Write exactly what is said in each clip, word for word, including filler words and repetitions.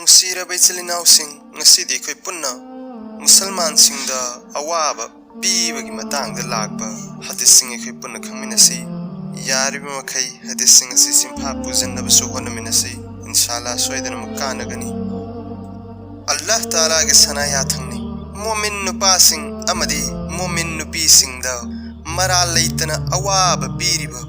ꯅꯨꯡꯁꯤꯔꯕ ꯏꯆꯤꯜ ꯏꯅꯥꯎꯁꯤꯡ, ꯉꯁꯤꯗꯤ ꯑꯩꯈꯣꯏ ꯄꯨꯟꯅ ꯃꯨꯁꯜꯃꯥꯟꯁꯤꯡꯗ ꯑꯋꯥꯕ ꯄꯤꯕꯒꯤ ꯃꯇꯥꯡꯗ ꯂꯥꯛꯄ ꯍꯗꯤꯁꯁꯤꯡ ꯑꯩꯈꯣꯏ ꯄꯨꯟꯅ ꯈꯪꯃꯤꯟꯅꯁꯤ꯫ ꯌꯥꯔꯤꯕ ꯃꯈꯩ ꯍꯗꯤꯁꯁꯤꯡ ꯑꯁꯤ ꯆꯤꯟꯐꯥ ꯄꯨꯁꯤꯟꯅꯕꯁꯨ ꯍꯣꯠꯅꯃꯤꯟꯅꯁꯤ꯫ ꯏꯟꯁꯥ ꯑꯜꯂꯥ ꯁꯣꯏꯗꯅꯃꯛ ꯀꯥꯟꯅꯒꯅꯤ꯫ ꯑꯜꯂꯥꯍ ꯇꯥꯂꯥꯒꯤ ꯁꯅꯥ ꯌꯥꯊꯪꯅꯤ꯫ ꯃꯣꯃꯤꯟ ꯅꯨꯄꯥꯁꯤꯡ ꯑꯃꯗꯤ ꯃꯣꯃꯤꯟ ꯅꯨꯄꯤꯁꯤꯡꯗ ꯃꯔꯥꯜ ꯂꯩꯇꯅ ꯑꯋꯥꯕ ꯄꯤꯔꯤꯕ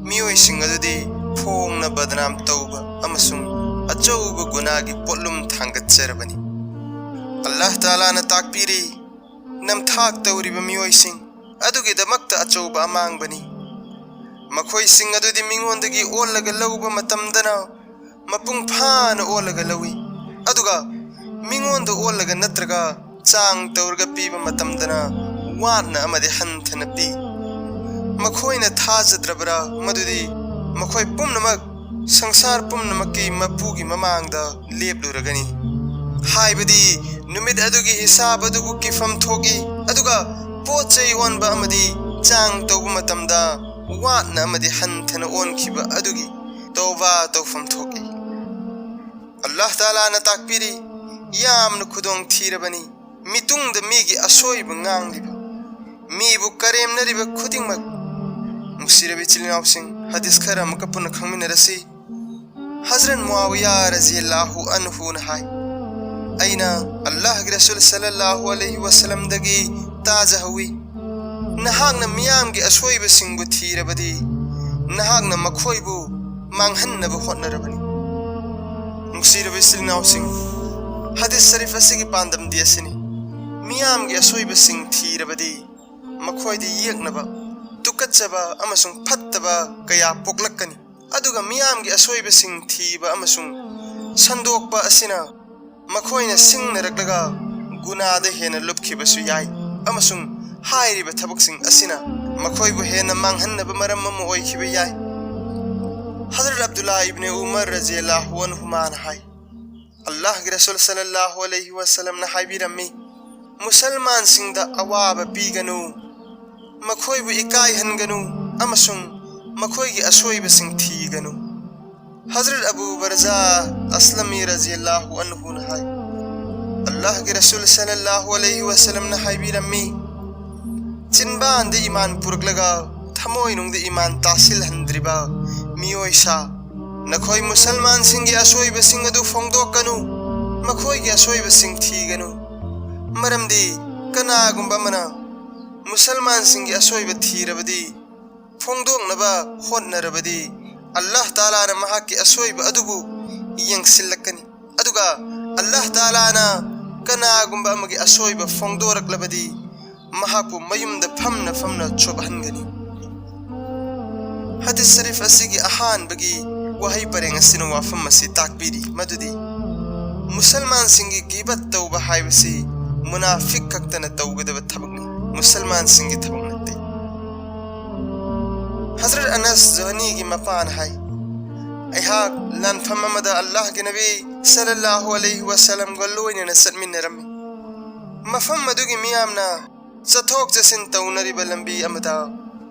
ꯃꯤꯑꯣꯏꯁꯤꯡ ꯑꯗꯨꯗꯤ ꯐꯣꯡꯅ ꯕꯗꯅꯥꯝ ꯇꯧꯕ ꯑꯃꯁꯨꯡ ꯑꯆꯧꯕ ꯒꯨꯅꯥꯒꯤ ꯄꯣꯠꯂꯨꯝ ꯊꯥꯡꯒꯠꯆꯔꯕꯅꯤ꯫ ꯑꯜꯂꯥꯍ ꯇꯥꯂꯥꯅ ꯇꯥꯛꯄꯤꯔꯤ, ꯅꯝꯊꯥꯛ ꯇꯧꯔꯤꯕ ꯃꯤꯑꯣꯏꯁꯤꯡ ꯑꯗꯨꯒꯤꯗꯃꯛꯇ ꯑꯆꯧꯕ ꯑꯃꯥꯡꯕꯅꯤ꯫ ꯃꯈꯣꯏꯁꯤꯡ ꯑꯗꯨꯗꯤ ꯃꯤꯉꯣꯟꯗꯒꯤ ꯑꯣꯜꯂꯒ ꯂꯧꯕ ꯃꯇꯝꯗꯅ ꯃꯄꯨꯡ ꯐꯥꯅ ꯑꯣꯜꯂꯒ ꯂꯧꯏ, ꯑꯗꯨꯒ ꯃꯤꯉꯣꯟꯗ ꯑꯣꯜꯂꯒ ꯅꯠꯇ꯭ꯔꯒ ꯆꯥꯡ ꯇꯧꯔꯒ ꯄꯤꯕ ꯃꯇꯝꯗꯅ ꯋꯥꯠꯅ ꯑꯃꯗꯤ ꯍꯟꯊꯅ ꯄꯤ꯫ ꯃꯈꯣꯏꯅ ꯊꯥꯖꯗ꯭ꯔꯕ꯭ꯔꯥ ꯃꯗꯨꯗꯤ ꯃꯈꯣꯏ ꯄꯨꯝꯅꯃꯛ ꯁꯪꯁꯥꯔ ꯄꯨꯝꯅꯃꯛꯀꯤ ꯃꯄꯨꯒꯤ ꯃꯃꯥꯡꯗ ꯂꯦꯞꯂꯨꯔꯒꯅꯤ? ꯍꯥꯏꯕꯗꯤ ꯅꯨꯃꯤꯠ ꯑꯗꯨꯒꯤ ꯍꯤꯁꯥꯕ ꯑꯗꯨꯕꯨ ꯀꯤꯐꯝ ꯊꯣꯛꯏ, ꯑꯗꯨꯒ ꯄꯣꯠ ꯆꯩ ꯑꯣꯟꯕ ꯑꯃꯗꯤ ꯆꯥꯡ ꯇꯧꯕ ꯃꯇꯝꯗ ꯋꯥꯠꯅ ꯑꯃꯗꯤ ꯍꯟꯊꯅ ꯑꯣꯟꯈꯤꯕ ꯑꯗꯨꯒꯤ ꯇꯧꯕ ꯇꯧꯐꯝ ꯊꯣꯛꯏ꯫ ꯑꯜꯂꯥꯍ ꯇꯥꯂꯥꯅ ꯇꯥꯛꯄꯤꯔꯤ, ꯌꯥꯝꯅ ꯈꯨꯗꯣꯡ ꯊꯤꯔꯕꯅꯤ꯫ ꯃꯤꯇꯨꯡꯗ ꯃꯤꯒꯤ ꯑꯁꯣꯏꯕ ꯉꯥꯡꯂꯤꯕ, ꯃꯤꯕꯨ ꯀꯔꯦꯝꯅꯔꯤꯕ ꯈꯨꯗꯤꯡꯃꯛ꯫ ꯅꯨꯡꯁꯤꯔꯕ ꯏꯆꯤꯜ ꯏꯅꯥꯎꯁꯤꯡ, ꯍꯗꯤꯁ ꯈꯔ ꯑꯃꯨꯛꯀ ꯄꯨꯟꯅ ꯈꯪꯃꯤꯟꯅꯔꯁꯤ꯫ ꯍꯖꯔꯠ ꯃꯨꯑꯥꯋꯤꯌꯥ ꯔꯖꯤꯌꯜꯂꯥꯍꯨ ꯑꯟꯍꯨꯅ ꯍꯥꯏ, ꯑꯩꯅ ꯑꯜꯂꯥꯍꯒꯤ ꯔꯁꯨꯜ ꯁꯜꯂꯜꯂꯥꯍꯨ ꯑꯂꯩꯍꯤ ꯋꯁꯜꯂꯝꯗꯒꯤ ꯇꯥꯖꯍꯧꯏ, ꯅꯍꯥꯛꯅ ꯃꯤꯌꯥꯝꯒꯤ ꯑꯁꯣꯏꯕꯁꯤꯡꯕꯨ ꯊꯤꯔꯕꯗꯤ ꯅꯍꯥꯛꯅ ꯃꯈꯣꯏꯕꯨ ꯃꯥꯡꯍꯟꯅꯕ ꯍꯣꯠꯅꯔꯕꯅꯤ꯫ ꯅꯨꯡꯁꯤꯔꯕ ꯏꯆꯤꯜ ꯏꯅꯥꯎꯁꯤꯡ, ꯍꯗꯤꯁ ꯁꯔꯤꯐ ꯑꯁꯤꯒꯤ ꯄꯥꯟꯗꯝꯗꯤ ꯑꯁꯤꯅꯤ, ꯃꯤꯌꯥꯝꯒꯤ ꯑꯁꯣꯏꯕꯁꯤꯡ ꯊꯤꯔꯕꯗꯤ ꯃꯈꯣꯏꯗ ꯌꯦꯛꯅꯕ, ꯇꯨꯀꯠꯆꯕ ꯑꯃꯁꯨꯡ ꯐꯠꯇꯕ ꯀꯌꯥ ꯄꯣꯛꯂꯛꯀꯅꯤ꯫ ꯑꯗꯨꯒ ꯃꯤꯌꯥꯝꯒꯤ ꯑꯁꯣꯏꯕꯁꯤꯡ ꯊꯤꯕ ꯑꯃꯁꯨꯡ ꯁꯟꯗꯣꯛꯄ ꯑꯁꯤꯅ ꯃꯈꯣꯏꯅ ꯁꯤꯡꯅꯔꯛꯂꯒ ꯒꯨꯅꯥꯗ ꯍꯦꯟꯅ ꯂꯨꯞꯈꯤꯕꯁꯨ ꯌꯥꯏ, ꯑꯃꯁꯨꯡ ꯍꯥꯏꯔꯤꯕ ꯊꯕꯛꯁꯤꯡ ꯑꯁꯤꯅ ꯃꯈꯣꯏꯕꯨ ꯍꯦꯟꯅ ꯃꯥꯡꯍꯟꯅꯕ ꯃꯔꯝ ꯑꯃ ꯑꯣꯏꯈꯤꯕ ꯌꯥꯏ꯫ ꯍꯖꯔꯠ ꯑꯕꯗꯨꯜꯂꯥ ꯏꯕꯅꯦ ꯎꯃꯔ ꯔꯖꯤꯌꯜꯂꯥꯍꯨ ꯑꯟꯍꯨꯃꯥꯅ ꯍꯥꯏ, ꯑꯜꯂꯥꯍꯒꯤ ꯔꯁꯨꯜ ꯁꯜꯂꯜꯂꯥꯍꯨ ꯑꯂꯩꯍꯤ ꯋꯁꯜꯂꯝꯅ ꯍꯥꯏꯕꯤꯔꯝꯃꯤ, ꯃꯨꯁꯜꯃꯥꯟꯁꯤꯡꯗ ꯑꯋꯥꯕ ꯄꯤꯒꯅꯨ, ꯃꯈꯣꯏꯕꯨ ꯏꯀꯥꯏꯍꯟꯒꯅꯨ ꯑꯃꯁꯨꯡ ꯃꯈꯣꯏꯒꯤ ꯑꯁꯣꯏꯕꯁꯤꯡ ꯊꯤꯒꯅꯨ꯫ ꯍꯖꯔꯠ ꯑꯕꯨ ꯕꯔꯖꯥ ꯑꯁꯂꯃꯤ ꯔꯖꯤꯌꯜꯂꯥꯍꯨ ꯑꯟꯍꯨꯅ ꯍꯥꯏ, ꯑꯜꯂꯥꯍꯒꯤ ꯔꯁꯨꯜ ꯁꯜꯂꯜꯂꯥꯍꯨ ꯑꯂꯩꯍꯤ ꯋꯁꯜꯂꯝꯅ ꯍꯥꯏꯕꯤꯔꯝꯃꯤ, ꯆꯤꯟꯕꯥꯟꯗ ꯏꯃꯥꯟ ꯄꯨꯔꯛꯂꯒ ꯊꯃꯣꯏꯅꯨꯡꯗ ꯏꯃꯥꯟ ꯇꯥꯁꯤꯜꯍꯟꯗ꯭ꯔꯤꯕ ꯃꯤꯑꯣꯏꯁꯥ, ꯅꯈꯣꯏ ꯃꯨꯁꯜꯃꯥꯟꯁꯤꯡꯒꯤ ꯑꯁꯣꯏꯕꯁꯤꯡ ꯑꯗꯨ ꯐꯣꯡꯗꯣꯛꯀꯅꯨ, ꯃꯈꯣꯏꯒꯤ ꯑꯁꯣꯏꯕꯁꯤꯡ ꯊꯤꯒꯅꯨ꯫ ꯃꯔꯝꯗꯤ ꯀꯅꯥꯒꯨꯝꯕ ꯑꯃꯅ ꯃꯨꯁꯜꯃꯥꯟꯁꯤꯡꯒꯤ ꯑꯁꯣꯏꯕ ꯊꯤꯔꯕꯗꯤ, ꯐꯣꯡꯗꯣꯛꯅꯕ ꯍꯣꯠꯅꯔꯕꯗꯤ, ꯑꯜꯂꯥꯍ ꯇꯥꯂꯥꯅ ꯃꯍꯥꯛꯀꯤ ꯑꯁꯣꯏꯕ ꯑꯗꯨꯕꯨ ꯌꯦꯡꯁꯤꯜꯂꯛꯀꯅꯤ꯫ ꯑꯗꯨꯒ ꯑꯜꯂꯥꯍ ꯇꯥꯂꯥꯅ ꯀꯅꯥꯒꯨꯝꯕ ꯑꯃꯒꯤ ꯑꯁꯣꯏꯕ ꯐꯣꯡꯗꯣꯔꯛꯂꯕꯗꯤ, ꯃꯍꯥꯛꯄꯨ ꯃꯌꯨꯝꯗ ꯐꯝꯅ ꯐꯝꯅ ꯆꯣꯞꯍꯟꯒꯅꯤ꯫ ꯍꯗꯤꯁ ꯁꯔꯤꯐ ꯑꯁꯤꯒꯤ ꯑꯍꯥꯟꯕꯒꯤ ꯋꯥꯍꯩ ꯄꯔꯦꯡ ꯑꯁꯤꯅ ꯋꯥꯐꯝ ꯑꯁꯤ ꯇꯥꯛꯄꯤꯔꯤ, ꯃꯗꯨꯗꯤ ꯃꯨꯁꯜꯃꯥꯟꯁꯤꯡꯒꯤ ꯒꯤꯕꯠ ꯇꯧꯕ ꯍꯥꯏꯕꯁꯤ ꯃꯨꯅꯥꯐꯤꯛ ꯈꯛꯇꯅ ꯇꯧꯒꯗꯕ ꯊꯕꯛꯅꯤ, ꯃꯨꯁꯜꯃꯥꯟꯁꯤꯡꯒꯤ ꯊꯕꯛ ꯅꯠꯇꯦ꯫ ꯍꯖꯔꯠ ꯑꯅꯁ ꯖꯨꯍꯅꯤꯒꯤ ꯃꯄꯥꯅ ꯍꯥꯏ, ꯑꯩꯍꯥꯛ ꯂꯥꯟꯐꯝ ꯑꯃꯗ ꯑꯜꯂꯥꯍꯒꯤ ꯅꯕꯤ ꯁꯜꯂꯜꯂꯥꯍꯨ ꯑꯂꯩꯍꯤ ꯋꯁꯜꯂꯝꯒ ꯂꯣꯏꯅꯅ ꯆꯠꯃꯤꯟꯅꯔꯝꯃꯤ꯫ ꯃꯐꯝ ꯑꯗꯨꯒꯤ ꯃꯤꯌꯥꯝꯅ ꯆꯠꯊꯣꯛ ꯆꯠꯁꯤꯟ ꯇꯧꯅꯔꯤꯕ ꯂꯝꯕꯤ ꯑꯃꯗ,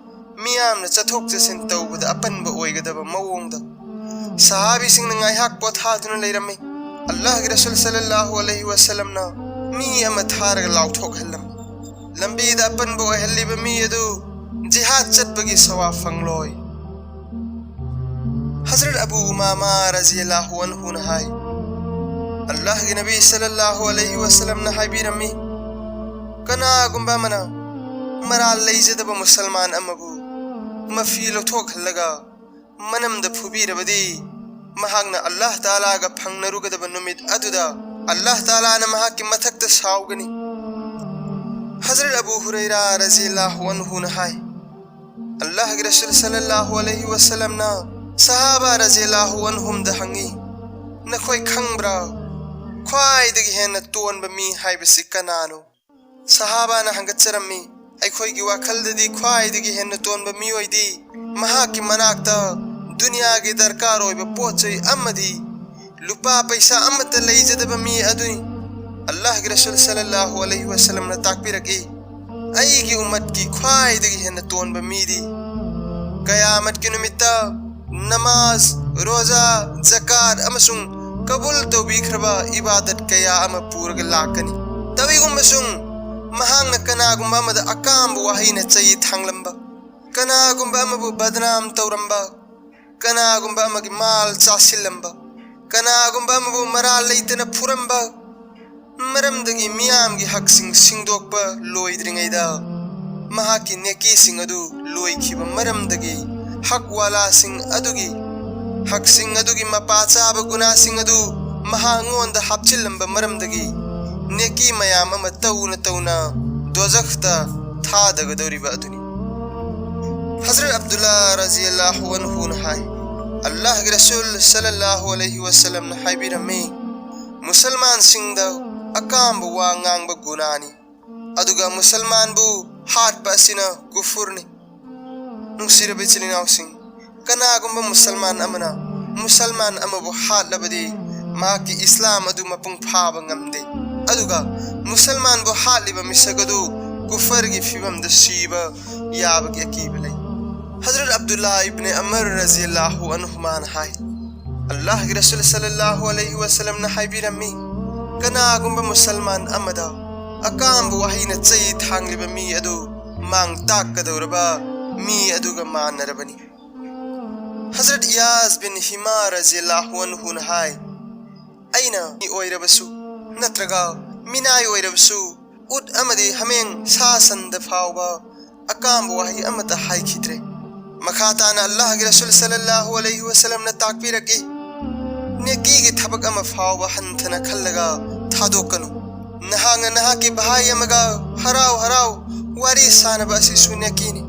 ꯃꯤꯌꯥꯝꯅ ꯆꯠꯊꯣꯛ ꯆꯠꯁꯤꯟ ꯇꯧꯕꯗ ꯑꯄꯟꯕ ꯑꯣꯏꯒꯗꯕ ꯃꯑꯣꯡꯗ ꯁꯍꯥꯕꯤꯁꯤꯡꯅ ꯉꯥꯏꯍꯥꯛ ꯄꯣꯊꯥꯗꯨꯅ ꯂꯩꯔꯝꯃꯤ꯫ ꯑꯜꯂꯥꯍꯒꯤ ꯔꯁꯨꯜ ꯁꯜꯂꯜꯂꯥꯍꯨ ꯑꯂꯩꯍꯤ ꯋꯁꯜꯂꯝꯅ ꯃꯤ ꯑꯃ ꯊꯥꯔꯒ ꯂꯥꯎꯊꯣꯛꯍꯜꯂꯝꯃꯤ, ꯂꯝꯕꯤꯗ ꯑꯄꯟꯕ ꯑꯣꯏꯍꯜꯂꯤꯕ ꯃꯤ ꯑꯗꯨ ꯖꯤꯍꯥꯗ ꯆꯠꯄꯒꯤ ꯁꯋꯥꯕ ꯐꯪꯂꯣꯏ꯫ ꯍꯖꯔꯠ ꯑꯕꯨ ꯎꯃꯥꯃꯥ ꯔꯖꯤꯌꯜꯂꯥꯍꯨ ꯑꯟꯍꯨꯅ ꯍꯥꯏ, ꯑꯜꯂꯥꯍꯒꯤ ꯅꯕꯤ ꯁꯜꯂꯜꯂꯥꯍꯨ ꯑꯂꯩꯍꯤ ꯋꯁꯜꯂꯝꯅ ꯍꯥꯏꯕꯤꯔꯝꯃꯤ, ꯀꯅꯥꯒꯨꯝꯕ ꯑꯃꯅ ꯃꯔꯥꯜ ꯂꯩꯖꯗꯕ ꯃꯨꯁꯜꯃꯥꯟ ꯑꯃꯕꯨ ꯃꯐꯤ ꯂꯧꯊꯣꯛꯍꯜꯂꯒ ꯃꯅꯝꯗ ꯐꯨꯕꯤꯔꯕꯗꯤ, ꯃꯍꯥꯛꯅ ꯑꯜꯂꯥꯍ ꯇꯥꯂꯥꯒ ꯐꯪꯅꯔꯨꯒꯗꯕ ꯅꯨꯃꯤꯠ ꯑꯗꯨꯗ ꯑꯜꯂꯥꯍ ꯇꯥꯂꯥꯅ ꯃꯍꯥꯛꯀꯤ ꯃꯊꯛꯇ ꯁꯥꯎꯒꯅꯤ꯫ ꯍꯖꯔꯠ ꯑꯕꯨ ꯍꯨꯔꯩꯔꯥ ꯔꯖꯤꯌꯜꯂꯥꯍꯨ ꯑꯟꯍꯨꯅ ꯍꯥꯏ, ꯑꯜꯂꯥꯍꯒꯤ ꯔꯁꯨꯜ ꯁꯜꯂꯜꯂꯥꯍꯨ ꯑꯂꯩꯍꯤ ꯋꯁꯜꯂꯝꯅ ꯁꯍꯥꯕꯥ ꯔꯖꯤꯌꯜꯂꯥꯍꯨ ꯑꯟꯍꯨꯝꯗ ꯍꯪꯉꯤ, ꯅꯈꯣꯏ ꯈꯪꯕ꯭ꯔꯥ, ꯈ꯭ꯋꯥꯏꯗꯒꯤ ꯍꯦꯟꯅ ꯇꯣꯟꯕ ꯃꯤ ꯍꯥꯏꯕꯁꯤ ꯀꯅꯥꯅꯣ? ꯁꯍꯥꯕꯥꯅ ꯍꯪꯒꯠꯆꯔꯝꯃꯤ, ꯑꯩꯈꯣꯏꯒꯤ ꯋꯥꯈꯜꯗꯗꯤ ꯈ꯭ꯋꯥꯏꯗꯒꯤ ꯍꯦꯟꯅ ꯇꯣꯟꯕ ꯃꯤꯑꯣꯏꯗꯤ ꯃꯍꯥꯛꯀꯤ ꯃꯅꯥꯛꯇ ꯗꯨꯅꯤꯌꯥꯒꯤ ꯗꯔꯀꯥꯔ ꯑꯣꯏꯕ ꯄꯣꯠ ꯆꯩ ꯑꯃꯗꯤ ꯂꯨꯄꯥ ꯄꯩꯁꯥ ꯑꯃꯠꯇ ꯂꯩꯖꯗꯕ ꯃꯤ ꯑꯗꯨꯅꯤ꯫ ꯑꯜꯂꯥꯍꯒꯤ ꯔꯁꯨꯜ ꯁꯜꯂꯜꯂꯥꯍꯨ ꯑꯂꯩꯍꯤ ꯋꯁꯜꯂꯝꯅ ꯇꯥꯛꯄꯤꯔꯛꯏ, ꯑꯩꯒꯤ ꯎꯝꯃꯠꯀꯤ ꯈ꯭ꯋꯥꯏꯗꯒꯤ ꯍꯦꯟꯅ ꯇꯣꯟꯕ ꯃꯤꯗꯤ ꯀꯌꯥꯃꯠꯀꯤ ꯅꯨꯃꯤꯠꯇ ꯅꯃꯥꯖ, ꯔꯣꯖꯥ, ꯖꯀꯥꯠ ꯑꯃꯁꯨꯡ ꯀꯕꯨꯜ ꯇꯧꯕꯤꯈ꯭ꯔꯕ ꯏꯕꯥꯗꯠ ꯀꯌꯥ ꯑꯃ ꯄꯨꯔꯒ ꯂꯥꯛꯀꯅꯤ꯫ ꯇꯧꯏꯒꯨꯝꯕꯁꯨꯡ ꯃꯍꯥꯛꯅ ꯀꯅꯥꯒꯨꯝꯕ ꯑꯃꯗ ꯑꯀꯥꯝꯕ ꯋꯥꯍꯩꯅ ꯆꯩ ꯊꯥꯡꯂꯝꯕ, ꯀꯅꯥꯒꯨꯝꯕ ꯑꯃꯕꯨ ꯕꯗꯅꯥꯝ ꯇꯧꯔꯝꯕ, ꯀꯅꯥꯒꯨꯝꯕ ꯑꯃꯒꯤ ꯃꯥꯜ ꯆꯥꯁꯤꯜꯂꯝꯕ, ꯀꯅꯥꯒꯨꯝꯕ ꯑꯃꯕꯨ ꯃꯔꯥꯜ ꯂꯩꯇꯅ ꯐꯨꯔꯝꯕ, ꯃꯔꯝꯗꯒꯤ ꯃꯤꯌꯥꯝꯒꯤ ꯍꯛꯁꯤꯡ ꯁꯤꯡꯗꯣꯛꯄ ꯂꯣꯏꯗ꯭ꯔꯤꯉꯩꯗ ꯃꯍꯥꯛꯀꯤ ꯅꯦꯀꯤꯁꯤꯡ ꯑꯗꯨ ꯂꯣꯏꯈꯤꯕ ꯃꯔꯝꯗꯒꯤ, ꯍꯛ ꯋꯥꯂꯥꯁꯤꯡ ꯑꯗꯨꯒꯤ ꯍꯛꯁꯤꯡ ꯑꯗꯨꯒꯤ ꯃꯄꯥ ꯆꯥꯕ ꯒꯨꯅꯥꯁꯤꯡ ꯑꯗꯨ ꯃꯍꯥꯛꯉꯣꯟꯗ ꯍꯥꯞꯆꯤꯜꯂꯝꯕ ꯃꯔꯝꯗꯒꯤ, ꯅꯦꯀꯤ ꯃꯌꯥꯝ ꯑꯃ ꯇꯧꯅ ꯇꯧꯅ ꯗꯣꯖꯈꯇ ꯊꯥꯗꯒꯗꯧꯔꯤꯕ ꯑꯗꯨꯅꯤ꯫ ꯍꯖꯔꯠ ꯑꯕꯗꯨꯜꯂꯥ ꯔꯖꯤꯌꯜꯂꯥꯍꯨ ꯑꯟꯍꯨꯅ ꯍꯥꯏ, ꯑꯜꯂꯥꯍꯒꯤ ꯔꯁꯨꯜ ꯁꯜꯂꯜꯂꯥꯍꯨ ꯑꯂꯩꯍꯤ ꯋꯁꯜꯂꯝꯅ ꯍꯥꯏꯕꯤꯔꯝꯃꯤ, ꯃꯨꯁꯜꯃꯥꯟꯁꯤꯡꯗ ꯑꯀꯥꯝꯕ ꯋꯥ ꯉꯥꯡꯕ ꯒꯨꯅꯥꯅꯤ, ꯑꯗꯨꯒ ꯃꯨꯁꯜꯃꯥꯟꯕꯨ ꯍꯥꯠꯄ ꯑꯁꯤꯅ ꯀꯨꯐꯨꯔꯅꯤ꯫ ꯅꯨꯡꯁꯤꯔꯕ ꯏꯆꯤꯜ ꯏꯅꯥꯎꯁꯤꯡ, ꯀꯅꯥꯒꯨꯝꯕ ꯃꯨꯁꯜꯃꯥꯟ ꯑꯃꯅ ꯃꯨꯁꯜꯃꯥꯟ ꯑꯃꯕꯨ ꯍꯥꯠꯂꯕꯗꯤ ꯃꯍꯥꯛꯀꯤ ꯏꯁꯂꯥꯝ ꯑꯗꯨ ꯃꯄꯨꯡ ꯐꯥꯕ ꯉꯝꯗꯦ, ꯑꯗꯨꯒ ꯃꯨꯁꯜꯃꯥꯟꯕꯨ ꯍꯥꯠꯂꯤꯕ ꯃꯤꯁꯛ ꯑꯗꯨ ꯀꯨꯐꯔꯒꯤ ꯐꯤꯕꯝꯗ ꯁꯤꯕ ꯌꯥꯕꯒꯤ ꯑꯀꯤꯕ ꯂꯩ꯫ ꯍꯖꯔꯠ ꯑꯕꯗꯨꯜꯂꯥ ꯏꯕꯅꯦ ꯑꯃꯔ ꯔꯖꯤꯌꯜꯂꯥꯍꯨ ꯑꯟꯍꯨꯃꯥꯅ ꯍꯥꯏ, ꯑꯜꯂꯥꯍꯒꯤ ꯔꯁꯨꯜ ꯁꯜꯂꯜꯂꯥꯍꯨ ꯑꯂꯩꯍꯤ ꯋꯁꯜꯂꯝꯅ ꯍꯥꯏꯕꯤꯔꯝꯃꯤ, ꯀꯅꯥꯒꯨꯝꯕ ꯃꯨꯁꯜꯃꯥꯟ ꯑꯃꯗ ꯑꯀꯥꯝꯕ ꯋꯥꯍꯩꯅ ꯆꯩ ꯊꯥꯡꯂꯤꯕ ꯃꯤ ꯑꯗꯨ ꯃꯥꯡ ꯇꯥꯛꯀꯗꯧꯔꯕ ꯃꯤ ꯑꯗꯨꯒ ꯃꯥꯟꯅꯔꯕꯅꯤ꯫ ꯍꯖꯔꯠ ꯏꯌꯥꯁ ꯕꯤꯟ ꯍꯤꯃꯥ ꯔꯖꯤꯌꯜꯂꯥꯍꯨ ꯑꯟꯍꯨꯅ ꯍꯥꯏ, ꯑꯩꯅ ꯃꯤ ꯑꯣꯏꯔꯕꯁꯨ ꯅꯠꯇ꯭ꯔꯒ ꯃꯤꯅꯥꯏ ꯑꯣꯏꯔꯕꯁꯨ, ꯎꯠ ꯑꯃꯗꯤ ꯍꯥꯃꯦꯡ ꯁꯥ ꯁꯟꯗ ꯐꯥꯎꯕ ꯑꯀꯥꯝꯕ ꯋꯥꯍꯩ ꯑꯃꯠꯇ ꯍꯥꯏꯈꯤꯗ꯭ꯔꯦ꯫ ꯃꯈꯥ ꯇꯥꯅ ꯑꯜꯂꯥꯍꯒꯤ ꯔꯁꯨꯜ ꯁꯜꯂꯜꯂꯥꯍꯨ ꯑꯂꯩꯍꯤ ꯋꯁꯜꯂꯝꯅ ꯇꯥꯛꯄꯤꯔꯛꯏ, ꯅꯦꯀꯤꯒꯤ ꯊꯕꯛ ꯑꯃ ꯐꯥꯎꯕ ꯍꯟꯊꯅ ꯈꯜꯂꯒ ꯊꯥꯗꯣꯛꯀꯅꯨ꯫ ꯅꯍꯥꯛꯅ ꯅꯍꯥꯛꯀꯤ ꯚꯥꯏ ꯑꯃꯒ ꯍꯔꯥꯎ ꯍꯔꯥꯎ ꯋꯥꯔꯤ ꯁꯥꯅꯕ ꯑꯁꯤꯁꯨ ꯅꯦꯀꯤꯅꯤ꯫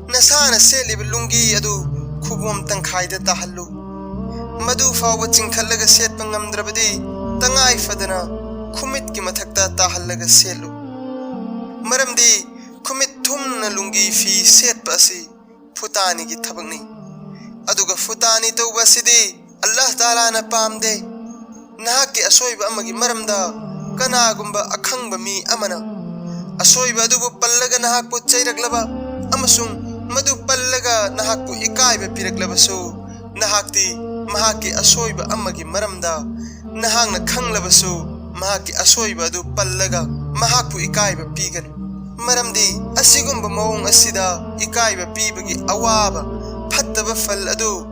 ꯅꯁꯥꯅ ꯁꯦꯠꯂꯤꯕ ꯂꯨꯡꯒꯤ ꯑꯗꯨ ꯈꯨꯕꯣꯝ ꯇꯪꯈꯥꯏꯗ ꯇꯥꯍꯜꯂꯨ꯫ ꯃꯗꯨ ꯐꯥꯎꯕ ꯆꯤꯡꯈꯠꯂꯒ ꯁꯦꯠꯄ ꯉꯝꯗ꯭ꯔꯕꯗꯤ, ꯇꯉꯥꯏ ꯐꯗꯅ ꯈꯨꯃꯤꯠꯀꯤ ꯃꯊꯛꯇ ꯇꯥꯍꯜꯂꯒ ꯁꯦꯠꯂꯨ꯫ ꯃꯔꯝꯗꯤ ꯈꯨꯃꯤꯠ ꯊꯨꯝꯅ ꯂꯨꯡꯒꯤ ꯐꯤ ꯁꯦꯠꯄ ꯑꯁꯤ ꯐꯨꯇꯥꯅꯤꯒꯤ ꯊꯕꯛꯅꯤ꯫ ꯑꯗꯨꯒ ꯐꯨꯇꯥꯅꯤ ꯇꯧꯕ ꯑꯁꯤꯗꯤ ꯑꯜꯂꯥꯍ ꯇꯥꯂꯥꯅ ꯄꯥꯝꯗꯦ꯫ ꯅꯍꯥꯛꯀꯤ ꯑꯁꯣꯏꯕ ꯑꯃꯒꯤ ꯃꯔꯝꯗ ꯀꯅꯥꯒꯨꯝꯕ ꯑꯈꯪꯕ ꯃꯤ ꯑꯃꯅ ꯑꯁꯣꯏꯕ ꯑꯗꯨꯕꯨ ꯄꯜꯂꯒ ꯅꯍꯥꯛꯄꯨ ꯆꯩꯔꯛꯂꯕ ꯑꯃꯁꯨꯡ ꯃꯗꯨ ꯄꯜꯂꯒ ꯅꯍꯥꯛꯄꯨ ꯏꯀꯥꯏꯕ ꯄꯤꯔꯛꯂꯕꯁꯨ, ꯅꯍꯥꯛꯇꯤ ꯃꯍꯥꯛꯀꯤ ꯑꯁꯣꯏꯕ ꯑꯃꯒꯤ ꯃꯔꯝꯗ ꯅꯍꯥꯛꯅ ꯈꯪꯂꯕꯁꯨ, ꯃꯍꯥꯛꯀꯤ ꯑꯁꯣꯏꯕ ꯑꯗꯨ ꯄꯜꯂꯒ ꯃꯍꯥꯛꯄꯨ ꯏꯀꯥꯏꯕ ꯄꯤꯒꯅꯨ꯫ ꯃꯔꯝꯗꯤ ꯑꯁꯤꯒꯨꯝꯕ ꯃꯑꯣꯡ ꯑꯁꯤꯗ ꯏꯀꯥꯏꯕ ꯄꯤꯕꯒꯤ ꯑꯋꯥꯕ, ꯐꯠꯇꯕ ꯐꯜ ꯑꯗꯨ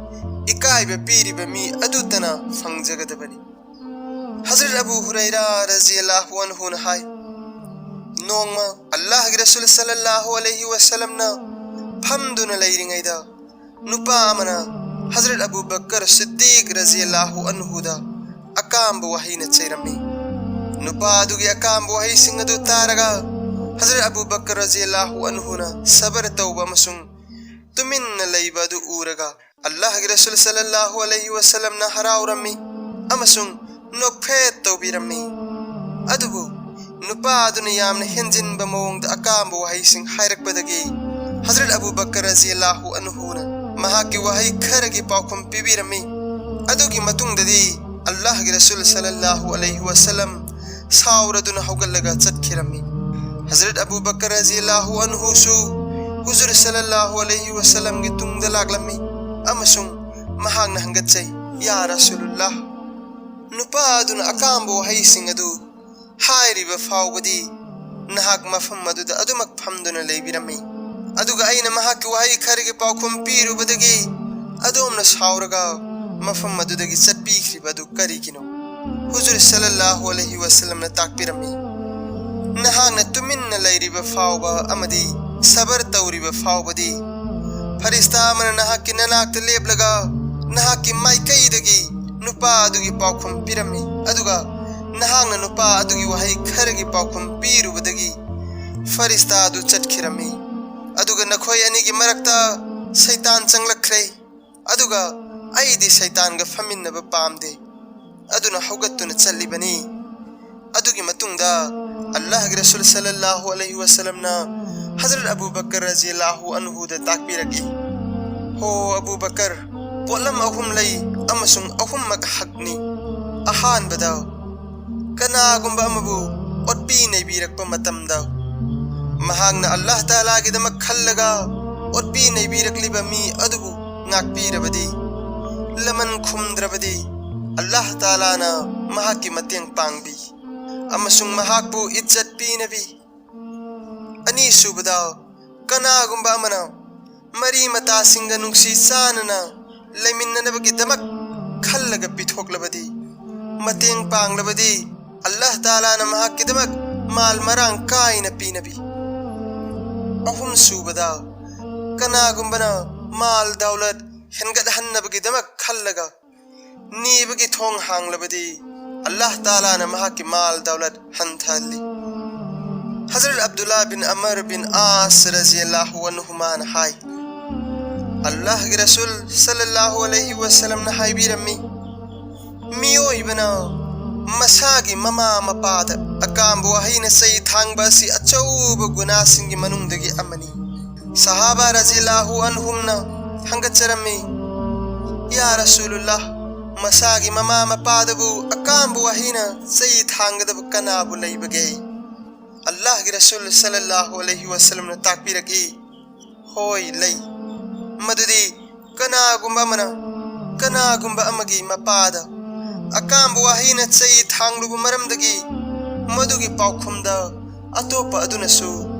ꯏꯀꯥꯏꯕ ꯄꯤꯔꯤꯕ ꯃꯤ ꯑꯗꯨꯇꯅ ꯐꯪꯖꯒꯗꯕꯅꯤ꯫ ꯍꯖꯔꯠ ꯑꯕꯨ ꯍꯨꯔꯩꯔꯥ ꯔꯖꯤꯌꯜꯂꯥꯍꯨ ꯑꯟꯍꯨꯅ ꯍꯥꯏ, ꯅꯣꯡꯃ ꯑꯜꯂꯥꯍꯒꯤ ꯔꯁꯨꯜ ꯁꯜꯂꯜꯂꯥꯍꯨ ꯑꯂꯩꯍꯤ ꯋꯁꯜꯂꯝꯅ ꯐꯝꯗꯨꯅ ꯂꯩꯔꯤꯉꯩꯗ, ꯅꯨꯄꯥ ꯑꯃꯅ ꯍꯖꯔꯠ ꯑꯕꯨ ꯕꯀꯔ ꯁꯤꯗꯤꯛ ꯔꯖꯤꯌꯜꯂꯥꯍꯨ ꯑꯟꯍꯨꯗ ꯑꯀꯥꯝꯕ ꯋꯥꯍꯩꯅ ꯆꯩꯔꯝꯃꯤ꯫ ꯅꯨꯄꯥ ꯑꯗꯨꯒꯤ ꯑꯀꯥꯝꯕ ꯋꯥꯍꯩꯁꯤꯡ ꯑꯗꯨ ꯇꯥꯔꯒ, ꯍꯖꯔꯠ ꯑꯕꯨ ꯕꯀꯔ ꯔꯖꯤꯌꯜꯂꯥꯍꯨ ꯑꯟꯍꯨꯅ ꯁꯕꯔ ꯇꯧꯕ ꯑꯃꯁꯨꯡ ꯇꯨꯃꯤꯟꯅ ꯂꯩꯕ ꯑꯗꯨ ꯎꯔꯒ, ꯑꯜꯂꯥꯍꯒꯤ ꯔꯁꯨꯜ ꯁꯜꯂꯜꯂꯥꯍꯨ ꯑꯂꯩꯍꯤ ꯋꯁꯜꯂꯝꯅ ꯍꯔꯥꯎꯔꯝꯃꯤ ꯑꯃꯁꯨꯡ ꯅꯣꯛꯐꯦꯠ ꯇꯧꯕꯤꯔꯝꯃꯤ꯫ ꯑꯗꯨꯕꯨ ꯅꯨꯄꯥ ꯑꯗꯨꯅ ꯌꯥꯝꯅ ꯍꯦꯟꯖꯤꯟꯕ ꯃꯑꯣꯡꯗ ꯑꯀꯥꯝꯕ ꯋꯥꯍꯩꯁꯤꯡ ꯍꯥꯏꯔꯛꯄꯗꯒꯤ, ꯍꯖꯔꯠ ꯑꯕꯨ ꯕꯀꯔ ꯔꯖꯤꯌꯜꯂꯥꯍꯨ ꯑꯟꯍꯨꯅ ꯃꯍꯥꯛꯀꯤ ꯋꯥꯍꯩ ꯈꯔꯒꯤ ꯄꯥꯎꯈꯨꯝ ꯄꯤꯕꯤꯔꯝꯃꯤ꯫ ꯑꯗꯨꯒꯤ ꯃꯇꯨꯡꯗꯗꯤ ꯑꯜꯂꯥꯍꯒꯤ ꯔꯁꯨꯜ ꯁꯜꯂꯜꯂꯥꯍꯨ ꯑꯂꯩꯍꯤ ꯋꯁꯜꯂꯝ ꯁꯥꯎꯔꯗꯨꯅ ꯍꯧꯒꯠꯂꯒ ꯆꯠꯈꯤꯔꯝꯃꯤ꯫ ꯍꯖꯔꯠ ꯑꯕꯨ ꯕꯀꯔ ꯔꯖꯤꯌꯜꯂꯥꯍꯨ ꯑꯟꯍꯨꯁꯨ ꯍꯨꯖꯨꯔ ꯁꯜꯂꯜꯂꯥꯍꯨ ꯑꯂꯩꯍꯤ ꯋꯁꯜꯂꯝꯒꯤ ꯇꯨꯡꯗ ꯂꯥꯛꯂꯝꯃꯤ ꯑꯃꯁꯨꯡ ꯃꯍꯥꯛꯅ ꯍꯪꯒꯠꯆꯩ, "ꯌꯥ ꯔꯁꯨꯂꯨꯜꯂꯥꯍ, ꯅꯨꯄꯥ ꯑꯗꯨꯅ ꯑꯀꯥꯝꯕ ꯋꯥꯍꯩꯁꯤꯡ ꯑꯗꯨ ꯍꯥꯏꯔꯤꯕ ꯐꯥꯎꯕꯗꯤ ꯅꯍꯥꯛ ꯃꯐꯝ ꯑꯗꯨꯗ ꯑꯗꯨꯃꯛ ꯐꯝꯗꯨꯅ ꯂꯩꯕꯤꯔꯝꯃꯤ, ꯑꯗꯨꯒ ꯑꯩꯅ ꯃꯍꯥꯛꯀꯤ ꯋꯥꯍꯩ ꯈꯔꯒꯤ ꯄꯥꯎꯈꯨꯝ ꯄꯤꯔꯨꯕꯗꯒꯤ ꯑꯗꯣꯝꯅ ꯁꯥꯎꯔꯒ ꯃꯐꯝ ꯑꯗꯨꯗꯒꯤ ꯆꯠꯄꯤꯈ꯭ꯔꯤꯕ ꯑꯗꯨ ꯀꯔꯤꯒꯤꯅꯣ?" ꯍꯨꯖꯨꯔ ꯁꯜꯂꯜꯂꯥꯍꯨ ꯑꯂꯩꯍꯤ ꯋꯁꯜꯂꯝꯅ ꯇꯥꯛꯄꯤꯔꯝꯃꯤ, "ꯅꯍꯥꯛꯅ ꯇꯨꯃꯤꯟꯅ ꯂꯩꯔꯤꯕ ꯐꯥꯎꯕ ꯑꯃꯗꯤ ꯁꯕꯔ ꯇꯧꯔꯤꯕ ꯐꯥꯎꯕꯗꯤ ꯐꯔꯤꯁꯇꯥ ꯑꯃꯅ ꯅꯍꯥꯛꯀꯤ ꯅꯅꯥꯛꯇ ꯂꯦꯞꯂꯒ ꯅꯍꯥꯛꯀꯤ ꯃꯥꯏꯀꯩꯗꯒꯤ ꯅꯨꯄꯥ ꯑꯗꯨꯒꯤ ꯄꯥꯎꯈꯨꯝ ꯄꯤꯔꯝꯃꯤ, ꯑꯗꯨꯒ ꯅꯍꯥꯛꯅ ꯅꯨꯄꯥ ꯑꯗꯨꯒꯤ ꯋꯥꯍꯩ ꯈꯔꯒꯤ ꯄꯥꯎꯈꯨꯝ ꯄꯤꯔꯨꯕꯗꯒꯤ ꯐꯔꯤꯁꯇꯥ ꯑꯗꯨ ꯆꯠꯈꯤꯔꯝꯃꯤ꯫ ꯑꯗꯨꯒ ꯅꯈꯣꯏ ꯑꯅꯤꯒꯤ ꯃꯔꯛꯇ ꯁꯩꯇꯥꯟ ꯆꯪꯂꯛꯈ꯭ꯔꯦ, ꯑꯗꯨꯒ ꯑꯩꯗꯤ ꯁꯩꯇꯥꯟꯒ ꯐꯝꯃꯤꯟꯅꯕ ꯄꯥꯝꯗꯦ, ꯑꯗꯨꯅ ꯍꯧꯒꯠꯇꯨꯅ ꯆꯠꯂꯤꯕꯅꯤ꯫" ꯑꯗꯨꯒꯤ ꯃꯇꯨꯡꯗ ꯑꯜꯂꯥꯍꯒꯤ ꯔꯁꯨꯜ ꯁꯜꯂꯜꯂꯥꯍꯨ ꯑꯂꯩꯍꯤ ꯋꯁꯜꯂꯝꯅ ꯍꯖꯔꯠ ꯑꯕꯨ ꯕꯀꯔ ꯔꯖꯤꯌꯜꯂꯥꯍꯨ ꯑꯟꯍꯨꯗ ꯇꯥꯛꯄꯤꯔꯛꯏ, "ꯍꯣ ꯑꯕꯨ ꯕꯀꯔ, ꯄꯣꯠꯂꯝ ꯑꯍꯨꯝ ꯂꯩ ꯑꯃꯁꯨꯡ ꯑꯍꯨꯝꯃꯛ ꯍꯛꯅꯤ꯫ ꯑꯍꯥꯟꯕꯗ, ꯀꯅꯥꯒꯨꯝꯕ ꯑꯃꯕꯨ ꯑꯣꯠꯄꯤ ꯅꯩꯕꯤꯔꯛꯄ ꯃꯇꯝꯗ ꯃꯍꯥꯛꯅ ꯑꯜꯂꯥꯍ ꯇꯥꯂꯥꯒꯤꯗꯃꯛ ꯈꯜꯂꯒ ꯑꯣꯠꯄꯤ ꯅꯩꯕꯤꯔꯛꯂꯤꯕ ꯃꯤ ꯑꯗꯨꯕꯨ ꯉꯥꯛꯄꯤꯔꯕꯗꯤ, ꯂꯃꯟ ꯈꯨꯝꯗ꯭ꯔꯕꯗꯤ ꯑꯜꯂꯥꯍ ꯇꯥꯂꯥꯅ ꯃꯍꯥꯛꯀꯤ ꯃꯇꯦꯡ ꯄꯥꯡꯕꯤ ꯑꯃꯁꯨꯡ ꯃꯍꯥꯛꯄꯨ ꯏꯖꯠ ꯄꯤꯅꯕꯤ꯫ ꯑꯅꯤꯁꯨꯕꯗ, ꯀꯅꯥꯒꯨꯝꯕ ꯑꯃꯅ ꯃꯔꯤ ꯃꯇꯥꯁꯤꯡꯒ ꯅꯨꯡꯁꯤ ꯆꯥꯟꯅꯅ ꯂꯩꯃꯤꯟꯅꯅꯕꯒꯤꯗꯃꯛ ꯈꯜꯂꯒ ꯄꯤꯊꯣꯛꯂꯕꯗꯤ, ꯃꯇꯦꯡ ꯄꯥꯡꯂꯕꯗꯤ, ꯑꯜꯂꯥꯍ ꯇꯥꯂꯥꯅ ꯃꯍꯥꯛꯀꯤꯗꯃꯛ ꯃꯥꯜ ꯃꯔꯥꯡ ꯀꯥꯏꯅ ꯄꯤꯅꯕꯤ꯫ ꯑꯍꯨꯝꯁꯨꯕꯗ, ꯀꯅꯥꯒꯨꯝꯕꯅ ꯃꯥꯜ ꯗꯧꯂꯠ ꯍꯦꯟꯒꯠꯍꯟꯅꯕꯒꯤꯗꯃꯛ ꯈꯜꯂꯒ ꯅꯤꯕꯒꯤ ꯊꯣꯡ ꯍꯥꯡꯂꯕꯗꯤ, ꯑꯜꯂꯥꯍ ꯇꯥꯂꯥꯅ ꯃꯍꯥꯛꯀꯤ ꯃꯥꯜ ꯗꯧꯂꯠ ꯍꯟꯊꯍꯜꯂꯤ꯫ ꯍꯖꯔꯠ ꯑꯕꯗꯨꯜꯂꯥ ꯕꯤꯟ ꯑꯃꯔ ꯕꯤꯟ ꯑꯥꯁ ꯔꯖꯤꯌꯜꯂꯥꯍꯨ ꯑꯟꯍꯨꯃꯥꯅ ꯍꯥꯏ, ꯑꯜꯂꯥꯍꯒꯤ ꯔꯁꯨꯜ ꯁꯜꯂꯜꯂꯥꯍꯨ ꯑꯂꯩꯍꯤ ꯋꯁꯜꯂꯝꯅ ꯍꯥꯏꯕꯤꯔꯝꯃꯤ, ꯃꯤꯑꯣꯏꯕꯅ ꯃꯁꯥꯒꯤ ꯃꯃꯥ ꯃꯄꯥꯗ ꯑꯀꯥꯝꯕ ꯋꯥꯍꯩꯅ ꯆꯩ ꯊꯥꯡꯕ ꯑꯁꯤ ꯑꯆꯧꯕ ꯒꯨꯅꯥꯁꯤꯡꯒꯤ ꯃꯅꯨꯡꯗꯒꯤ ꯑꯃꯅꯤ꯫ ꯁꯍꯥꯕꯥ ꯔꯖꯤꯌꯜꯂꯥꯍꯨ ꯑꯟꯍꯨꯝꯅ ꯍꯪꯒꯠꯆꯔꯝꯃꯤ, "ꯌꯥ ꯔꯁꯨꯂꯨꯜꯂꯥꯍ, ꯃꯁꯥꯒꯤ ꯃꯃꯥ ꯃꯄꯥꯗꯕꯨ ꯑꯀꯥꯝꯕ ꯋꯥꯍꯩꯅ ꯆꯩ ꯊꯥꯡꯒꯗꯕ ꯀꯅꯥꯕꯨ ꯂꯩꯕꯒꯦ?" ꯑꯜꯂꯥꯍꯒꯤ ꯔꯁꯨꯜ ꯁꯜꯂꯜꯂꯥꯍꯨ ꯑꯂꯩꯍꯤ ꯋꯁꯜꯂꯝꯅ ꯇꯥꯛꯄꯤꯔꯛꯏ, ꯍꯣꯏ, ꯂꯩ꯫ ꯃꯗꯨꯗꯤ ꯀꯅꯥꯒꯨꯝꯕ ꯑꯃꯅ ꯀꯅꯥꯒꯨꯝꯕ ꯑꯃꯒꯤ ꯃꯄꯥꯗ ꯑꯀꯥꯝꯕ ꯋꯥꯍꯩꯅ ꯆꯩ ꯊꯥꯡꯂꯨꯕ ꯃꯔꯝꯗꯒꯤ ꯃꯗꯨꯒꯤ ꯄꯥꯎꯈꯨꯝꯗ ꯑꯇꯣꯞꯄ ꯑꯗꯨꯅꯁꯨ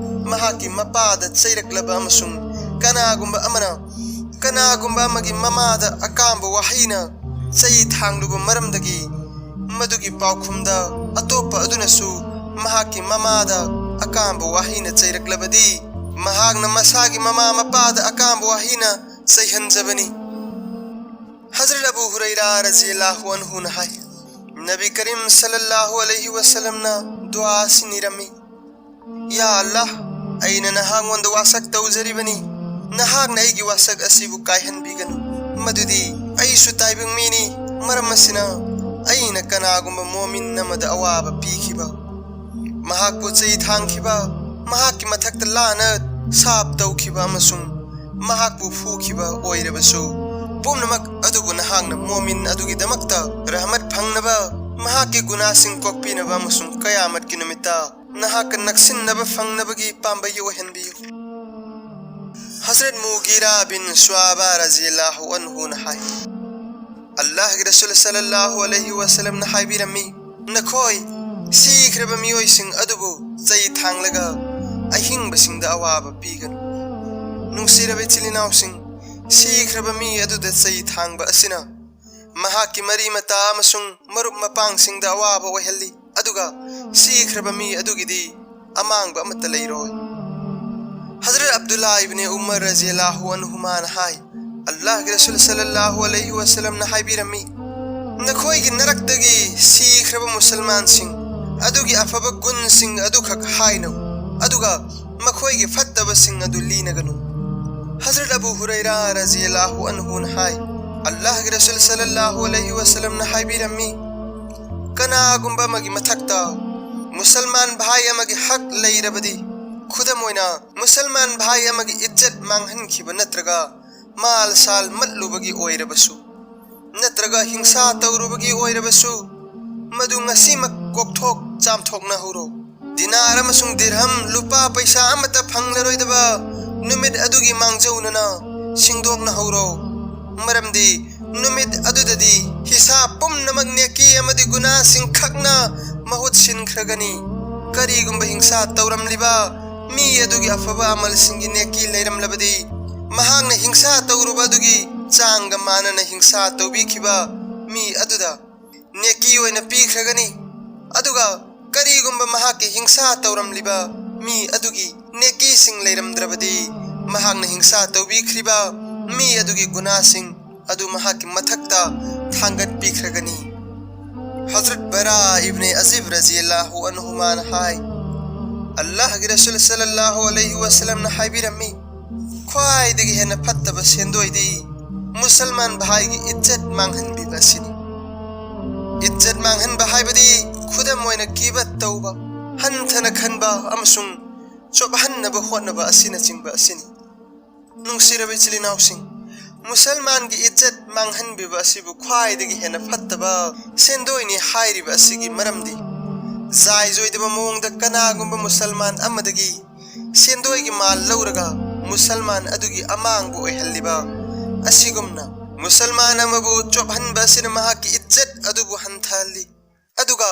ꯃꯍꯥꯛꯀꯤ ꯃꯄꯥꯗ ꯆꯩꯔꯛꯂꯕ ꯑꯃꯁꯨꯡ ꯀꯅꯥꯒꯨꯝꯕ ꯑꯃꯅ ꯀꯅꯥꯒꯨꯝꯕ ꯑꯃꯒꯤ ꯃꯃꯥꯗ ꯑꯀꯥꯝꯕ ꯋꯥꯍꯩꯅ ꯆꯩ ꯊꯥꯡꯂꯨꯕ ꯃꯔꯝꯗꯒꯤ ꯃꯗꯨꯒꯤ ꯄꯥꯎꯈꯨꯝꯗ ꯑꯇꯣꯞꯄ ꯑꯗꯨꯅꯁꯨ ꯃꯍꯥꯛꯀꯤ ꯃꯃꯥꯗ ꯑꯀꯥꯝꯕ ꯋꯥꯍꯩꯅ ꯆꯩꯔꯛꯂꯕꯗꯤ, ꯃꯍꯥꯛꯅ ꯃꯁꯥꯒꯤ ꯃꯃꯥ ꯃꯄꯥꯗ ꯑꯀꯥꯝꯕ ꯋꯥꯍꯩꯅ ꯆꯩꯍꯟꯖꯕꯅꯤ꯫ ꯍꯖꯔꯠ ꯑꯕꯨ ꯍꯨꯔꯩꯔꯥ ꯔꯖꯤꯌꯜꯂꯥꯍꯨ ꯑꯟꯍꯨꯅ ꯍꯥꯏ, ꯅꯕꯤ ꯀꯔꯤꯝ ꯁꯜꯂꯜꯂꯥꯍꯨ ꯑꯂꯩꯍꯤ ꯋꯁꯜꯂꯝꯅ ꯗꯨꯋꯥ ꯑꯁꯤ ꯅꯤꯔꯝꯃꯤ, "ꯌꯥ ꯑꯜꯂꯥꯍ, ꯑꯩꯅ ꯅꯍꯥꯛꯉꯣꯟꯗ ꯋꯥꯁꯛ ꯇꯧꯖꯔꯤꯕꯅꯤ, ꯅꯍꯥꯛꯅ ꯑꯩꯒꯤ ꯋꯥꯁꯛ ꯑꯁꯤꯕꯨ ꯀꯥꯏꯍꯟꯕꯤꯒꯅꯨ, ꯃꯗꯨꯗꯤ ꯑꯩꯁꯨ ꯇꯥꯏꯕꯪ ꯃꯤꯅꯤ, ꯃꯔꯝ ꯑꯁꯤꯅ ꯑꯩꯅ ꯀꯅꯥꯒꯨꯝꯕ ꯃꯣꯃꯤꯟ ꯑꯃꯗ ꯑꯋꯥꯕ ꯄꯤꯈꯤꯕ, ꯃꯍꯥꯛꯄꯨ ꯆꯩ ꯊꯥꯡꯈꯤꯕ, ꯃꯍꯥꯛꯀꯤ ꯃꯊꯛꯇ ꯂꯥꯅ ꯁꯥꯞ ꯇꯧꯈꯤꯕ ꯑꯃꯁꯨꯡ ꯃꯍꯥꯛꯄꯨ ꯐꯨꯈꯤꯕ ꯑꯣꯏꯔꯕꯁꯨ, ꯄꯨꯝꯅꯃꯛ ꯑꯗꯨꯕꯨ ꯅꯍꯥꯛꯅ ꯃꯣꯃꯤꯟ ꯑꯗꯨꯒꯤꯗꯃꯛꯇ ꯔꯍꯃꯠ ꯐꯪꯅꯕ, ꯃꯍꯥꯛꯀꯤ ꯒꯨꯅꯥꯁꯤꯡ ꯀꯣꯛꯄꯤꯅꯕ ꯑꯃꯁꯨꯡ ꯀꯌꯥꯃꯠꯀꯤ ꯅꯨꯃꯤꯠꯇ ꯅꯍꯥꯛꯀ ꯅꯛꯁꯤꯟꯅꯕ ꯐꯪꯅꯕꯒꯤ ꯄꯥꯝꯕꯩ ꯑꯣꯏꯍꯟꯕꯤꯌꯨ"꯫ ꯍꯖꯔꯠ ꯃꯨꯒꯤꯔꯥ ꯕꯤꯟ ꯁꯨꯑꯕꯥ ꯔꯖꯤꯌꯜꯂꯥꯍꯨ ꯑꯟꯍꯨꯅ ꯍꯥꯏ, ꯑꯜꯂꯥꯍꯒꯤ ꯔꯁꯨꯜ ꯁꯜꯂꯜꯂꯥꯍꯨ ꯑꯂꯩꯍꯤ ꯋꯥꯁꯂꯝꯅ ꯍꯥꯏꯕꯤꯔꯝꯃꯤ, "ꯅꯈꯣꯏ ꯁꯤꯈ꯭ꯔꯕ ꯃꯤꯑꯣꯏꯁꯤꯡ ꯑꯗꯨꯕꯨ ꯆꯩ ꯊꯥꯡꯂꯒ ꯑꯍꯤꯡꯕꯁꯤꯡꯗ ꯑꯋꯥꯕ ꯄꯤꯒꯅꯨ꯫ ꯅꯨꯡꯁꯤꯔꯕ ꯏꯆꯤꯜ ꯏꯅꯥꯎꯁꯤꯡ, ꯁꯤꯈ꯭ꯔꯕ ꯃꯤ ꯑꯗꯨꯗ ꯆꯩ ꯊꯥꯡꯕ ꯑꯁꯤꯅ ꯃꯍꯥꯛꯀꯤ ꯃꯔꯤ ꯃꯇꯥ ꯑꯃꯁꯨꯡ ꯃꯔꯨꯞ ꯃꯄꯥꯡꯁꯤꯡꯗ ꯑꯋꯥꯕ ꯑꯣꯏꯍꯜꯂꯤ, ꯑꯗꯨꯒ ꯁꯤꯈ꯭ꯔꯕ ꯃꯤ ꯑꯗꯨꯒꯤꯗꯤ ꯑꯃꯥꯡꯕ ꯑꯃꯠꯇ ꯂꯩꯔꯣꯏ"꯫ ꯍꯖꯔꯠ ꯑꯕꯗꯨꯜꯂꯥ ꯏꯕꯅꯦ ꯎꯃꯔ ꯔꯖꯤꯌꯜꯂꯥꯍꯨ ꯑꯟꯍꯨꯃꯥꯅ ꯍꯥꯏ, ꯑꯜꯂꯥꯍꯒꯤ ꯔꯁꯨꯜ ꯁꯜꯂꯜꯂꯥꯍꯨ ꯑꯂꯩꯍꯤ ꯋꯥꯁꯂꯝꯅ ꯍꯥꯏꯕꯤꯔꯝꯃꯤ, "ꯅꯈꯣꯏꯒꯤ ꯅꯔꯛꯇꯒꯤ ꯁꯤꯈ꯭ꯔꯕ ꯃꯨꯁꯜꯃꯥꯟꯁꯤꯡ ꯑꯗꯨꯒꯤ ꯑꯐꯕ ꯒꯨꯟꯁꯤꯡ ꯑꯗꯨꯈꯛ ꯍꯥꯏꯅꯧ, ꯑꯗꯨꯒ ꯃꯈꯣꯏꯒꯤ ꯐꯠꯇꯕꯁꯤꯡ ꯑꯗꯨ ꯂꯤꯅꯒꯅꯨ"꯫ ꯍꯖꯔꯠ ꯑꯕꯨ ꯍꯨꯔꯩꯔꯥ ꯔꯖꯤꯌꯜꯂꯥꯍꯨ ꯑꯟꯍꯨꯅ ꯍꯥꯏ, ꯑꯜꯂꯥꯍꯒꯤ ꯔꯁꯨꯜ ꯁꯜꯂꯜꯂꯥꯍꯨ ꯑꯂꯩꯍꯤ ꯋꯥꯁꯂꯝꯅ ꯍꯥꯏꯕꯤꯔꯝꯃꯤ, ꯀꯅꯥꯒꯨꯝꯕ ꯑꯃꯒꯤ ꯃꯊꯛꯇ ꯃꯨꯁꯜꯃꯥꯟ ꯚꯥꯏ ꯑꯃꯒꯤ ꯍꯛ ꯂꯩꯔꯕꯗꯤ, ꯈꯨꯗꯝ ꯑꯣꯏꯅ, ꯃꯨꯁꯜꯃꯥꯟ ꯚꯥꯏ ꯑꯃꯒꯤ ꯏꯖꯠ ꯃꯥꯡꯍꯟꯈꯤꯕ ꯅꯠꯇ꯭ꯔꯒ ꯃꯥꯜ ꯁꯥꯜ ꯃꯠꯂꯨꯕꯒꯤ ꯑꯣꯏꯔꯕꯁꯨ, ꯅꯠꯇ꯭ꯔꯒ ꯍꯤꯡꯁꯥ ꯇꯧꯔꯨꯕꯒꯤ ꯑꯣꯏꯔꯕꯁꯨ, ꯃꯗꯨ ꯉꯁꯤꯃꯛ ꯀꯣꯛꯊꯣꯛ ꯆꯥꯝꯊꯣꯛꯅꯍꯧꯔꯣ꯫ ꯗꯤꯅꯥꯔ ꯑꯃꯁꯨꯡ ꯗꯤꯔꯍꯝ, ꯂꯨꯄꯥ ꯄꯩꯁꯥ ꯑꯃꯠꯇ ꯐꯪꯂꯔꯣꯏꯗꯕ ꯅꯨꯃꯤꯠ ꯑꯗꯨꯒꯤ ꯃꯥꯡꯖꯧꯅꯅ ꯁꯤꯡꯗꯣꯛꯅꯍꯧꯔꯣ꯫ ꯃꯔꯝꯗꯤ ꯅꯨꯃꯤꯠ ꯑꯗꯨꯗꯗꯤ ꯍꯤꯁꯥꯕ ꯄꯨꯝꯅꯃꯛ ꯅꯦꯀꯤ ꯑꯃꯗꯤ ꯒꯨꯅꯥꯁꯤꯡ ꯈꯛꯅ ꯃꯍꯨꯠ ꯁꯤꯟꯈ꯭ꯔꯒꯅꯤ꯫ ꯀꯔꯤꯒꯨꯝꯕ ꯍꯤꯡꯁꯥ ꯇꯧꯔꯝꯂꯤꯕ ꯃꯤ ꯑꯗꯨꯒꯤ ꯑꯐꯕ ꯑꯃꯜꯁꯤꯡꯒꯤ ꯅꯦꯀꯤ ꯂꯩꯔꯝꯂꯕꯗꯤ, ꯃꯍꯥꯛꯅ ꯍꯤꯡꯁꯥ ꯇꯧꯔꯨꯕ ꯑꯗꯨꯒꯤ ꯆꯥꯡꯒ ꯃꯥꯟꯅꯅ ꯍꯤꯡꯁꯥ ꯇꯧꯕꯤꯈꯤꯕ ꯃꯤ ꯑꯗꯨꯗ ꯅꯦꯀꯤ ꯑꯣꯏꯅ ꯄꯤꯈ꯭ꯔꯒꯅꯤ꯫ ꯑꯗꯨꯒ ꯀꯔꯤꯒꯨꯝꯕ ꯃꯍꯥꯛꯀꯤ ꯍꯤꯡꯁꯥ ꯇꯧꯔꯝꯂꯤꯕ ꯃꯤ ꯑꯗꯨꯒꯤ ꯅꯦꯀꯤꯁꯤꯡ ꯂꯩꯔꯝꯗ꯭ꯔꯕꯗꯤ, ꯃꯍꯥꯛꯅ ꯍꯤꯡꯁꯥ ꯇꯧꯕꯤꯈ꯭ꯔꯤꯕ ꯃꯤ ꯑꯗꯨꯒꯤ ꯒꯨꯅꯥꯁꯤꯡ ꯑꯗꯨ ꯃꯍꯥꯛꯀꯤ ꯃꯊꯛꯇ ꯊꯥꯡꯒꯠꯄꯤꯈ꯭ꯔꯒꯅꯤ꯫ ꯍꯖꯔꯠ ꯕꯔꯥ ꯏꯕꯅꯦ ꯑꯖꯤꯕ ꯔꯖꯤꯌꯜꯂꯥꯍꯨ ꯑꯟꯍꯨꯃꯥꯅ ꯍꯥꯏ, ꯑꯜꯂꯥꯍꯒꯤ ꯔꯁꯨꯜ ꯁꯜꯂꯜꯂꯥꯍꯨ ꯑꯂꯩꯍꯤ ꯋꯥꯁꯂꯝꯅ ꯍꯥꯏꯕꯤꯔꯝꯃꯤ, ꯈ꯭ꯋꯥꯏꯗꯒꯤ ꯍꯦꯟꯅ ꯐꯠꯇꯕ ꯁꯦꯟꯗꯣꯏꯗꯤ ꯃꯨꯁꯜꯃꯥꯟ ꯚꯥꯏꯒꯤ ꯏꯖꯠ ꯃꯥꯡꯍꯟꯕꯤꯕ ꯑꯁꯤꯅꯤ꯫ ꯏꯖꯠ ꯃꯥꯡꯍꯟꯕ ꯍꯥꯏꯕꯗꯤ ꯈꯨꯗꯝ ꯑꯣꯏꯅ ꯒꯤꯕꯠ ꯇꯧꯕ, ꯍꯟꯊꯅ ꯈꯟꯕ ꯑꯃꯁꯨꯡ ꯆꯣꯞꯍꯟꯅꯕ ꯍꯣꯠꯅꯕ ꯑꯁꯤꯅꯆꯤꯡꯕ ꯑꯁꯤꯅꯤ꯫ ꯅꯨꯡꯁꯤꯔꯕ ꯏꯆꯤꯜ ꯏꯅꯥꯎꯁꯤꯡ, ꯃꯨꯁꯜꯃꯥꯟꯒꯤ ꯏꯖꯠ ꯃꯥꯡꯍꯟꯕꯤꯕ ꯑꯁꯤꯕꯨ ꯈ꯭ꯋꯥꯏꯗꯒꯤ ꯍꯦꯟꯅ ꯐꯠꯇꯕ ꯁꯦꯟꯗꯣꯏꯅꯤ ꯍꯥꯏꯔꯤꯕ ꯑꯁꯤꯒꯤ ꯃꯔꯝꯗꯤ, ꯖꯥꯏꯖ ꯑꯣꯏꯗꯕ ꯃꯑꯣꯡꯗ ꯀꯅꯥꯒꯨꯝꯕ ꯃꯨꯁꯜꯃꯥꯟ ꯑꯃꯗꯒꯤ ꯁꯦꯟꯗꯣꯏꯒꯤ ꯃꯥꯜ ꯂꯧꯔꯒ ꯃꯨꯁꯜꯃꯥꯟ ꯑꯗꯨꯒꯤ ꯑꯃꯥꯡꯕ ꯑꯣꯏꯍꯜꯂꯤꯕ ꯑꯁꯤꯒꯨꯝꯅ ꯃꯨꯁꯜꯃꯥꯟ ꯑꯃꯕꯨ ꯆꯣꯞꯍꯟꯕ ꯑꯁꯤꯅ ꯃꯍꯥꯛꯀꯤ ꯏꯖꯠ ꯑꯗꯨꯕꯨ ꯍꯟꯊꯍꯜꯂꯤ꯫ ꯑꯗꯨꯒ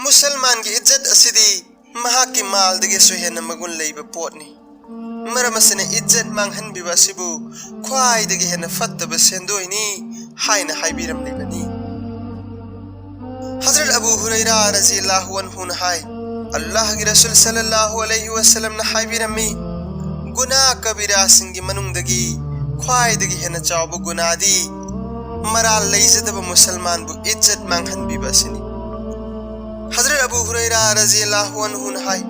ꯃꯨꯁꯜꯃꯥꯟꯒꯤ ꯏꯖꯠ ꯑꯁꯤꯗꯤ ꯃꯍꯥꯛꯀꯤ ꯃꯥꯜꯗꯒꯤꯁꯨ ꯍꯦꯟꯅ ꯃꯒꯨꯟ ꯂꯩꯕ ꯄꯣꯠꯅꯤ꯫ ꯃꯔꯝ ꯑꯁꯤꯅ ꯏꯖꯠ ꯃꯥꯡꯍꯟꯕꯤꯕ ꯑꯁꯤꯕꯨ ꯈ꯭ꯋꯥꯏꯗꯒꯤ ꯍꯦꯟꯅ ꯐꯠꯇꯕ ꯁꯦꯟꯗꯣꯏꯅꯤ ꯍꯥꯏꯅ ꯍꯥꯏꯕꯤꯔꯝꯂꯤꯕꯅꯤ꯫ ꯍꯖꯔꯠ ꯑꯕꯨ ꯍꯨꯔꯩꯔꯥ ꯔꯖꯤꯌꯜꯂꯥꯍꯨ ꯑꯟꯍꯨꯅ ꯍꯥꯏ, ꯑꯜꯂꯥꯍꯒꯤ ꯔꯁꯨꯜ ꯁꯜꯂꯜꯂꯥꯍꯨ ꯑꯂꯩꯍꯤ ꯋꯁꯜꯂꯝꯅ ꯍꯥꯏꯕꯤꯔꯝꯃꯤ, ꯒꯨꯅꯥ ꯀꯕꯤꯔꯥꯁꯤꯡꯒꯤ ꯃꯅꯨꯡꯗꯒꯤ ꯈ꯭ꯋꯥꯏꯗꯒꯤ ꯍꯦꯟꯅ ꯆꯥꯎꯕ ꯒꯨꯅꯥꯗꯤ ꯃꯔꯥꯜ ꯂꯩꯖꯗꯕ ꯃꯨꯁꯜꯃꯥꯟꯕꯨ ꯏꯖꯠ ꯃꯥꯡꯍꯟꯕꯤꯕ ꯑꯁꯤꯅꯤ꯫ ꯍꯖꯔꯠ ꯑꯕꯨ ꯍꯨꯔꯩꯔꯥ ꯔꯖꯤꯌꯜꯂꯥꯍꯨ ꯑꯟꯍꯨꯅ ꯍꯥꯏ,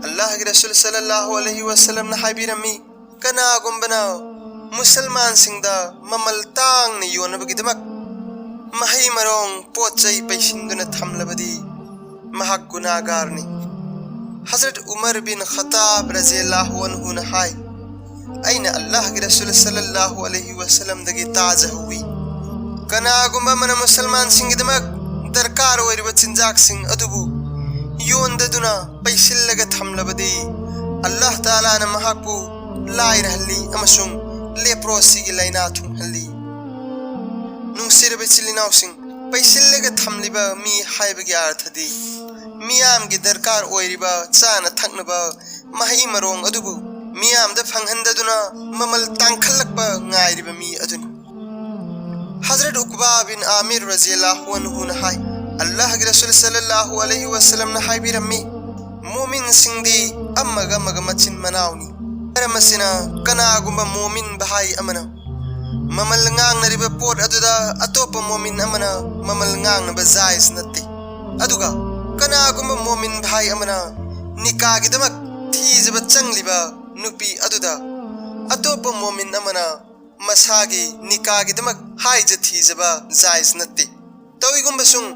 ꯑꯜꯂꯥꯍꯒꯤ ꯔꯁꯨꯜ ꯁꯜꯂꯜꯂꯥꯍꯨ ꯑꯂꯩꯍꯤ ꯋꯁꯜꯂꯝꯅ ꯍꯥꯏꯕꯤꯔꯝꯃꯤ, ꯀꯅꯥꯒꯨꯝꯕꯅ ꯃꯨꯁꯜꯃꯥꯟꯁꯤꯡꯗ ꯃꯃꯜ ꯇꯥꯡꯅ ꯌꯣꯟꯅꯕꯒꯤꯗꯃꯛ ꯃꯍꯩ ꯃꯔꯣꯡ ꯄꯣꯠ ꯆꯩ ꯄꯩꯁꯤꯟꯗꯨꯅ ꯊꯝꯂꯕꯗꯤ ꯃꯍꯥꯛ ꯒꯨꯅꯥꯒꯥꯔꯅꯤ꯫ ꯍꯖꯔꯠ ꯎꯃꯔ ꯕꯤꯟ ꯈꯠꯇꯥꯕ ꯔꯖꯤꯌꯜꯂꯥꯍꯨ ꯑꯟꯍꯨꯅ ꯍꯥꯏ, ꯑꯩꯅ ꯑꯜꯂꯥꯍꯒꯤ ꯔꯁꯨꯜ ꯁꯜꯂꯜꯂꯥꯍꯨ ꯑꯂꯩꯍꯤ ꯋꯁꯜꯂꯝꯗꯒꯤ ꯇꯥꯖꯍꯧꯋꯤ, ꯀꯅꯥꯒꯨꯝꯕ ꯑꯃꯅ ꯃꯨꯁꯜꯃꯥꯟꯁꯤꯡꯒꯤꯗꯃꯛ ꯗꯔꯀꯥꯔ ꯑꯣꯏꯔꯤꯕ ꯆꯤꯟꯖꯥꯛꯁꯤꯡ ꯑꯗꯨꯕꯨ ꯌꯣꯟꯗꯗꯨꯅ ꯄꯩꯁꯤꯜꯂꯒ ꯊꯝꯂꯕꯗꯤ ꯑꯜꯂꯥꯍ ꯇꯥꯂꯥꯅ ꯃꯍꯥꯛꯄꯨ ꯂꯥꯏꯔꯍꯜꯂꯤ ꯑꯃꯁꯨꯡ ꯂꯦꯄ꯭ꯔꯣꯁꯤꯒꯤ ꯂꯥꯏꯅꯥ ꯊꯨꯡꯍꯜꯂꯤ꯫ ꯅꯨꯡꯁꯤꯔꯕ ꯏꯆꯤꯜ ꯏꯅꯥꯎꯁꯤꯡ, ꯄꯩꯁꯤꯜꯂꯒ ꯊꯝꯂꯤꯕ ꯃꯤ ꯍꯥꯏꯕꯒꯤ ꯑꯥꯔꯊꯗꯤ ꯃꯤꯌꯥꯝꯒꯤ ꯗꯔꯀꯥꯔ ꯑꯣꯏꯔꯤꯕ ꯆꯥꯅ ꯊꯛꯅꯕ ꯃꯍꯩ ꯃꯔꯣꯡ ꯑꯗꯨꯕꯨ ꯃꯤꯌꯥꯝꯗ ꯐꯪꯍꯟꯗꯗꯨꯅ ꯃꯃꯜ ꯇꯥꯡꯈꯠꯂꯛꯄ ꯉꯥꯏꯔꯤꯕ ꯃꯤ ꯑꯗꯨꯅꯤ꯫ ꯍꯖꯔꯠ ꯎꯛꯕꯥ ꯕꯤꯟ ꯑꯥꯃꯤꯔ ꯔꯖꯤꯌꯜꯂꯥꯍꯨ ꯑꯟꯍꯨꯅ ꯍꯥꯏ, ꯑꯜꯂꯥꯍꯒꯤ ꯔꯁꯨꯜ ꯁꯜꯂꯜꯂꯥꯍꯨ ꯑꯂꯩꯍꯤ ꯋꯁꯜꯂꯝꯅ ꯍꯥꯏꯕꯤꯔꯝꯃꯤ, ꯃꯣꯃꯤꯟꯁꯤꯡꯗꯤ ꯑꯃꯒ ꯑꯃꯒ ꯃꯆꯤꯟ ꯃꯅꯥꯎꯅꯤ꯫ ꯃꯔꯝ ꯑꯁꯤꯅ ꯀꯅꯥꯒꯨꯝꯕ ꯃꯣꯃꯤꯟ ꯚꯥꯏ ꯑꯃꯅ ꯃꯃꯜ ꯉꯥꯡꯅꯔꯤꯕ ꯄꯣꯠ ꯑꯗꯨꯗ ꯑꯇꯣꯞꯄ ꯃꯣꯃꯤꯟ ꯑꯃꯅ ꯃꯃꯜ ꯉꯥꯡꯅꯕ ꯖꯥꯏꯖ ꯅꯠꯇꯦ꯫ ꯑꯗꯨꯒ ꯀꯅꯥꯒꯨꯝꯕ ꯃꯣꯃꯤꯟ ꯚꯥꯏ ꯑꯃꯅ ꯅꯤꯀꯥꯒꯤꯗꯃꯛ ꯊꯤꯖꯕ ꯆꯪꯂꯤꯕ ꯅꯨꯄꯤ ꯑꯗꯨꯗ ꯑꯇꯣꯞꯄ ꯃꯣꯃꯤꯟ ꯑꯃꯅ ꯃꯁꯥꯒꯤ ꯅꯤꯀꯥꯒꯤꯗꯃꯛ ꯍꯥꯏꯖ ꯊꯤꯖꯕ ꯖꯥꯏꯖ ꯅꯠꯇꯦ꯫ ꯇꯧꯏꯒꯨꯝꯕꯁꯨꯡ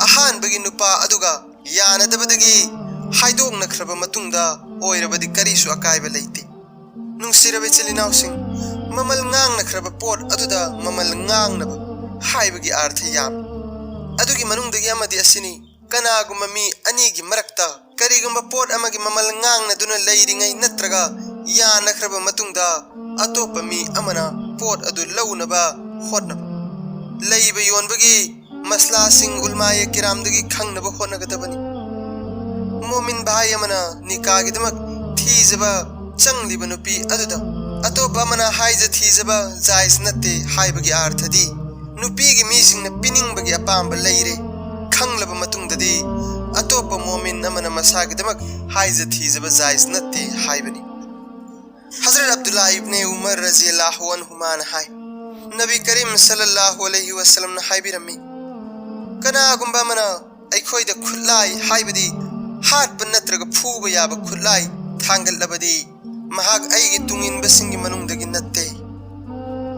ꯑꯍꯥꯟꯕꯒꯤ ꯅꯨꯄꯥ ꯑꯗꯨꯒ ꯌꯥꯅꯗꯕꯗꯒꯤ ꯍꯥꯏꯗꯣꯛꯅꯈ꯭ꯔꯕ ꯃꯇꯨꯡꯗ ꯑꯣꯏꯔꯕꯗꯤ ꯀꯔꯤꯁꯨ ꯑꯀꯥꯏꯕ ꯂꯩꯇꯦ꯫ ꯅꯨꯡꯁꯤꯔꯕ ꯏꯆꯤꯜ ꯏꯅꯥꯎꯁꯤꯡ, ꯃꯃꯜ ꯉꯥꯡꯅꯈ꯭ꯔꯕ ꯄꯣꯠ ꯑꯗꯨꯗ ꯃꯃꯜ ꯉꯥꯡꯅꯕ ꯍꯥꯏꯕꯒꯤ ꯑꯥꯔꯊ ꯌꯥꯝꯃꯤ꯫ ꯑꯗꯨꯒꯤ ꯃꯅꯨꯡꯗꯒꯤ ꯑꯃꯗꯤ ꯑꯁꯤꯅꯤ, ꯀꯅꯥꯒꯨꯝꯕ ꯃꯤ ꯑꯅꯤꯒꯤ ꯃꯔꯛꯇ ꯀꯔꯤꯒꯨꯝꯕ ꯄꯣꯠ ꯑꯃꯒꯤ ꯃꯃꯜ ꯉꯥꯡꯅꯗꯨꯅ ꯂꯩꯔꯤꯉꯩ ꯅꯠꯇ꯭ꯔꯒ ꯌꯥꯅꯈ꯭ꯔꯕ ꯃꯇꯨꯡꯗ ꯑꯇꯣꯞꯄ ꯃꯤ ꯑꯃꯅ ꯄꯣꯠ ꯑꯗꯨ ꯂꯧꯅꯕ ꯍꯣꯠꯅꯕ, ꯂꯩꯕ ꯌꯣꯟꯕꯒꯤ ꯃꯁꯂꯥꯁꯤꯡ ꯎꯂꯃꯥꯌꯦ ꯀꯤꯔꯥꯝꯗꯒꯤ ꯈꯪꯅꯕ ꯍꯣꯠꯅꯒꯗꯕꯅꯤ꯫ ꯃꯣꯃꯤꯟ ꯚꯥꯏ ꯑꯃꯅ ꯅꯤꯀꯥꯒꯤꯗꯃꯛ ꯊꯤꯖꯕ ꯆꯪꯂꯤꯕ ꯅꯨꯄꯤ ꯑꯗꯨꯗ ꯑꯇꯣꯞꯄ ꯑꯃꯅ ꯍꯥꯏꯖ ꯊꯤꯖꯕ ꯖꯥꯏꯖ ꯅꯠꯇꯦ ꯍꯥꯏꯕꯒꯤ ꯑꯥꯔꯊꯗꯤ, ꯅꯨꯄꯤꯒꯤ ꯃꯤꯁꯤꯡꯅ ꯄꯤꯅꯤꯡꯕꯒꯤ ꯑꯄꯥꯝꯕ ꯂꯩꯔꯦ ꯈꯪꯂꯕ ꯃꯇꯨꯡꯗꯗꯤ, ꯑꯇꯣꯞꯄ ꯃꯣꯃꯤꯟ ꯑꯃꯅ ꯃꯁꯥꯒꯤꯗꯃꯛ ꯍꯥꯏꯖ ꯊꯤꯖꯕ ꯖꯥꯏꯖ ꯅꯠꯇꯦ ꯍꯥꯏꯕꯅꯤ꯫ ꯍꯖꯔꯠ ꯑꯕꯗꯨꯜꯂꯥ ꯏꯕꯅꯦ ꯎꯃꯔ ꯔꯖꯤꯌꯜꯂꯥꯍꯨ ꯑꯟꯍꯨꯃꯥꯅ ꯍꯥꯏ, ꯅꯕꯤ ꯀꯔꯤꯝ ꯁꯜꯂꯜꯂꯥꯍꯨ ꯑꯂꯩꯍꯤ ꯋꯁꯜꯂꯝꯅ ꯍꯥꯏꯕꯤꯔꯝꯃꯤ, ꯀꯅꯥꯒꯨꯝꯕ ꯑꯃꯅ ꯑꯩꯈꯣꯏꯗ ꯈꯨꯠꯂꯥꯏ, ꯍꯥꯏꯕꯗꯤ ꯍꯥꯠꯄ ꯅꯠꯇ꯭ꯔꯒ ꯐꯨꯕ ꯌꯥꯕ ꯈꯨꯠꯂꯥꯏ ꯊꯥꯡꯒꯠꯂꯕꯗꯤ, ꯃꯍꯥꯛ ꯑꯩꯒꯤ ꯇꯨꯡꯏꯟꯕꯁꯤꯡꯒꯤ ꯃꯅꯨꯡꯗꯒꯤ ꯅꯠꯇꯦ꯫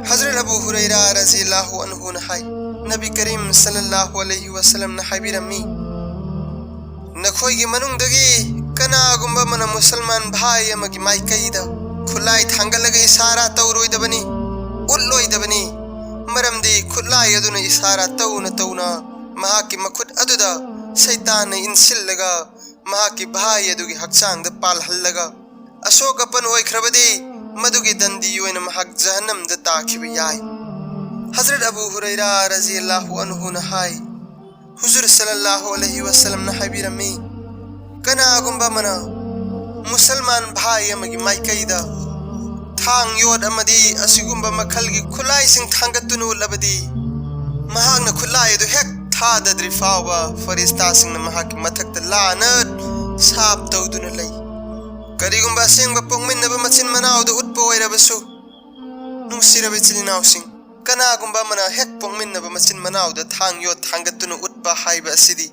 ꯍꯖꯔꯠ ꯑꯕꯨ ꯍꯨꯔꯩꯔꯥ ꯔꯖꯤꯌꯜꯂꯥꯍꯨ ꯑꯟꯍꯨꯅ ꯍꯥꯏ, ꯅꯕꯤ ꯀꯔꯤꯝ ꯁꯜꯂꯜꯂꯥꯍꯨ ꯑꯂꯩꯍꯤ ꯋꯁꯜꯂꯝꯅ ꯍꯥꯏꯕꯤꯔꯝꯃꯤ, ꯅꯈꯣꯏꯒꯤ ꯃꯅꯨꯡꯗꯒꯤ ꯀꯅꯥꯒꯨꯝꯕ ꯑꯃꯅ ꯃꯨꯁꯜꯃꯥꯟ ꯚꯥꯏ ꯑꯃꯒꯤ ꯃꯥꯏꯀꯩꯗ ꯈꯨꯠꯂꯥꯏ ꯊꯥꯡꯒꯠꯂꯒ ꯏꯁꯥꯔꯥ ꯇꯧꯔꯣꯏꯗꯕꯅꯤ, ꯎꯠꯂꯣꯏꯗꯕꯅꯤ꯫ ꯃꯔꯝꯗꯤ ꯈꯨꯠꯂꯥꯏ ꯑꯗꯨꯅ ꯏꯁꯥꯔꯥ ꯇꯧꯅ ꯇꯧꯅ ꯃꯍꯥꯛꯀꯤ ꯃꯈꯨꯠ ꯑꯗꯨꯗ ꯁꯩꯇꯥꯟꯅ ꯏꯟꯁꯤꯜꯂꯒ ꯃꯍꯥꯛꯀꯤ ꯚꯥꯏ ꯑꯗꯨꯒꯤ ꯍꯛꯆꯥꯡꯗ ꯄꯥꯜꯍꯜꯂꯒ ꯑꯁꯣꯛ ꯑꯄꯟ ꯑꯣꯏꯈ꯭ꯔꯕꯗꯤ, ꯃꯗꯨꯒꯤ ꯗꯟꯗꯤ ꯑꯣꯏꯅ ꯃꯍꯥꯛ ꯖꯍꯟꯅꯝꯗ ꯇꯥꯈꯤꯕ ꯌꯥꯏ꯫ ꯍꯖꯔꯠ ꯑꯕꯨ ꯍꯨꯔꯩꯔꯥ ꯔꯖꯤꯌꯜꯂꯥꯍꯨ ꯑꯟꯍꯨꯅ ꯍꯥꯏ, ꯍꯨꯖꯨꯔ ꯁꯜꯂꯜꯂꯥꯍꯨ ꯑꯂꯩꯍꯤ ꯋꯁꯜꯂꯝꯅ ꯍꯥꯏꯕꯤꯔꯝꯃꯤ, ꯀꯅꯥꯒꯨꯝꯕ ꯑꯃꯅ ꯃꯨꯁꯜꯃꯥꯟ ꯚꯥꯏ ꯑꯃꯒꯤ ꯃꯥꯏꯀꯩꯗ ꯊꯥꯡ ꯌꯣꯠ ꯑꯃꯗꯤ ꯑꯁꯤꯒꯨꯝꯕ ꯃꯈꯜꯒꯤ ꯈꯨꯠꯂꯥꯏꯁꯤꯡ ꯊꯥꯡꯒꯠꯇꯨꯅ ꯎꯠꯂꯕꯗꯤ, ꯃꯍꯥꯛꯅ ꯈꯨꯠꯂꯥꯏ ꯑꯗꯨ ꯍꯦꯛ ꯊꯥꯗꯗ꯭ꯔꯤ ꯐꯥꯎꯕ ꯐꯔꯤꯁꯇꯥꯁꯤꯡꯅ ꯃꯍꯥꯛꯀꯤ ꯃꯊꯛꯇ ꯂꯥꯅꯠ ꯁꯥꯞ ꯇꯧꯗꯨꯅ ꯂꯩ꯫ ꯀꯔꯤꯒꯨꯝꯕ ꯑꯁꯦꯡꯕ ꯄꯣꯛꯃꯤꯟꯅꯕ ꯃꯆꯤꯟ ꯃꯅꯥꯎꯗ ꯎꯠꯄ ꯑꯣꯏꯔꯕꯁꯨ, ꯅꯨꯡꯁꯤꯔꯕ ꯏꯆꯤꯟ ꯏꯅꯥꯎꯁꯤꯡ, ꯀꯅꯥꯒꯨꯝꯕ ꯑꯃꯅ ꯍꯦꯛ ꯄꯣꯛꯃꯤꯟꯅꯕ ꯃꯆꯤꯟ ꯃꯅꯥꯎꯗ ꯊꯥꯡ ꯌꯣꯠ ꯊꯥꯡꯒꯠꯇꯨꯅ ꯎꯠꯄ ꯍꯥꯏꯕ ꯑꯁꯤꯗꯤ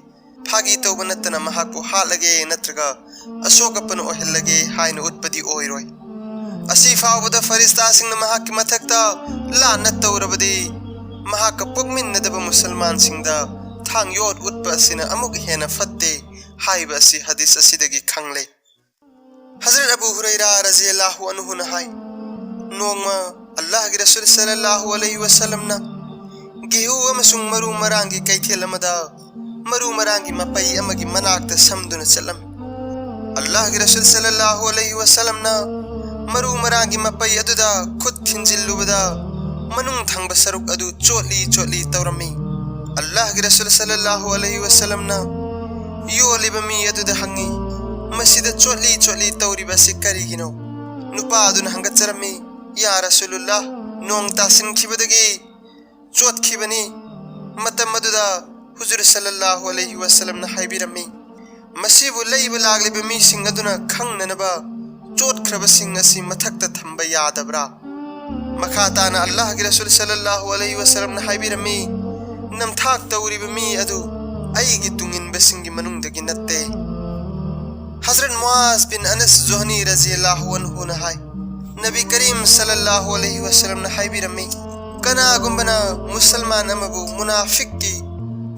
ꯐꯥꯒꯤ ꯇꯧꯕ ꯅꯠꯇꯅ ꯃꯍꯥꯛꯄꯨ ꯍꯥꯠꯂꯒꯦ ꯅꯠꯇ꯭ꯔꯒ ꯑꯁꯣꯛ ꯑꯄꯟ ꯑꯣꯏꯍꯜꯂꯒꯦ ꯍꯥꯏꯅ ꯎꯠꯄꯗꯤ ꯑꯣꯏꯔꯣꯏ꯫ ꯑꯁꯤ ꯐꯥꯎꯕꯗ ꯐꯔꯤꯁꯇꯥꯁꯤꯡꯅ ꯃꯍꯥꯛꯀꯤ ꯃꯊꯛꯇ ꯂꯥꯟꯅ ꯇꯧꯔꯕꯗꯤ, ꯃꯍꯥꯛꯀ ꯄꯣꯛꯃꯤꯟꯅꯗꯕ ꯃꯨꯁꯜꯃꯥꯟꯁꯤꯡꯗ ꯊꯥꯡ ꯌꯣꯠ ꯎꯠꯄ ꯑꯁꯤꯅ ꯑꯃꯨꯛ ꯍꯦꯟꯅ ꯐꯠꯇꯦ ꯍꯥꯏꯕ ꯑꯁꯤ ꯍꯗꯤꯁ ꯑꯁꯤꯗꯒꯤ ꯈꯪꯂꯦ꯫ ꯍꯖꯔꯠ ꯑꯕꯨ ꯍꯨꯔꯩꯔꯥ ꯔꯖꯤꯌꯜꯂꯥꯍꯨ ꯑꯟꯍꯨꯅ ꯍꯥꯏ, ꯅꯣꯡꯃ ꯑꯜꯂꯥꯍꯒꯤ ꯔꯁꯨꯜ ꯁꯜꯂꯜꯂꯥꯍꯨ ꯑꯂꯩꯍꯤ ꯋꯁꯜꯂꯝꯅ ꯒꯦꯍꯨ ꯑꯃꯁꯨꯡ ꯃꯔꯨ ꯃꯔꯥꯡꯒꯤ ꯀꯩꯊꯦꯜ ꯑꯃꯗ ꯃꯔꯨ ꯃꯔꯥꯡꯒꯤ ꯃꯄꯩ ꯑꯃꯒꯤ ꯃꯅꯥꯛꯇ ꯁꯝꯗꯨꯅ ꯆꯠꯂꯝꯃꯤ꯫ ꯑꯜꯂꯥꯍꯒꯤ ꯔꯁꯨꯜ ꯁꯜꯂꯜꯂꯥꯍꯨ ꯑꯂꯩꯍꯤ ꯋꯁꯜꯂꯝꯅ ꯃꯔꯨ ꯃꯔꯥꯡꯒꯤ ꯃꯄꯩ ꯑꯗꯨꯗ ꯈꯨꯠ ꯊꯤꯟꯖꯤꯜꯂꯨꯕꯗ, ꯃꯅꯨꯡ ꯊꯪꯕ ꯁꯔꯨꯛ ꯑꯗꯨ ꯆꯣꯠꯂꯤ ꯆꯣꯠꯂꯤ ꯇꯧꯔꯝꯃꯤ꯫ ꯑꯜꯂꯥꯍꯒꯤ ꯔꯁꯨꯜ ꯁꯜꯂꯜꯂꯥꯍꯨ ꯑꯂꯩꯍꯤ ꯋꯁꯜꯂꯝꯅ ꯌꯣꯜꯂꯤꯕ ꯃꯤ ꯑꯗꯨꯗ ꯍꯪꯉꯤ, "ꯃꯁꯤꯗ ꯆꯣꯠꯂꯤ ꯆꯣꯠꯂꯤ ꯇꯧꯔꯤꯕ ꯑꯁꯤ ꯀꯔꯤꯒꯤꯅꯣ?" ꯅꯨꯄꯥ ꯑꯗꯨꯅ ꯍꯪꯒꯠꯆꯔꯝꯃꯤ, "ꯌꯥ ꯔꯁꯨꯂꯨꯜꯂꯥꯍ, ꯅꯣꯡ ꯇꯥꯁꯤꯟꯈꯤꯕꯗꯒꯤ ꯆꯣꯠꯈꯤꯕꯅꯤ꯫" ꯃꯇꯝ ꯑꯗꯨꯗ ꯍꯨꯖꯨꯔ ꯁꯜꯂꯜꯂꯥꯍꯨ ꯑꯂꯩꯍꯤ ꯋꯁꯜꯂꯝꯅ ꯍꯥꯏꯕꯤꯔꯝꯃꯤ, "ꯃꯁꯤꯕꯨ ꯂꯩꯕ ꯂꯥꯛꯂꯤꯕ ꯃꯤꯁꯤꯡ ꯑꯗꯨꯅ ꯈꯪꯅꯅꯕ ꯆꯣꯠꯈ꯭ꯔꯕꯁꯤꯡ ꯑꯁꯤ ꯃꯊꯛꯇ ꯊꯝꯕ ꯌꯥꯗꯕ꯭ꯔꯥ?" ꯃꯈꯥ ꯇꯥꯅ ꯑꯜꯂꯥꯍꯒꯤ ꯔꯁꯨꯜ ꯁꯜꯂꯜꯂꯥꯍꯨ ꯑꯂꯩꯍꯤ ꯋꯁꯜꯂꯝꯅ ꯍꯥꯏꯕꯤꯔꯝꯃꯤ, "ꯅꯝꯊꯥꯛ ꯇꯧꯔꯤꯕ ꯃꯤ ꯑꯗꯨ ꯑꯩꯒꯤ ꯇꯨꯡꯏꯟꯕꯁꯤꯡꯒꯤ ꯃꯅꯨꯡꯗꯒꯤ ꯅꯠꯇꯦ꯫" ꯍꯖꯔꯠ ꯃꯨꯑꯥꯖ ꯕꯤꯟ ꯑꯅꯁ ꯖꯨꯍꯅꯤ ꯔꯖꯤꯌꯜꯂꯥꯍꯨ ꯑꯟꯍꯨꯅ ꯍꯥꯏ, ꯅꯕꯤ ꯀꯔꯤꯝ ꯁꯜꯂꯜꯂꯥꯍꯨ ꯑꯂꯩꯍꯤ ꯋꯁꯜꯂꯝꯅ ꯍꯥꯏꯕꯤꯔꯝꯃꯤ, "ꯀꯅꯥꯒꯨꯝꯕꯅ ꯃꯨꯁꯜꯃꯥꯟ ꯑꯃꯕꯨ ꯃꯨꯅꯥꯐꯤꯛꯀꯤ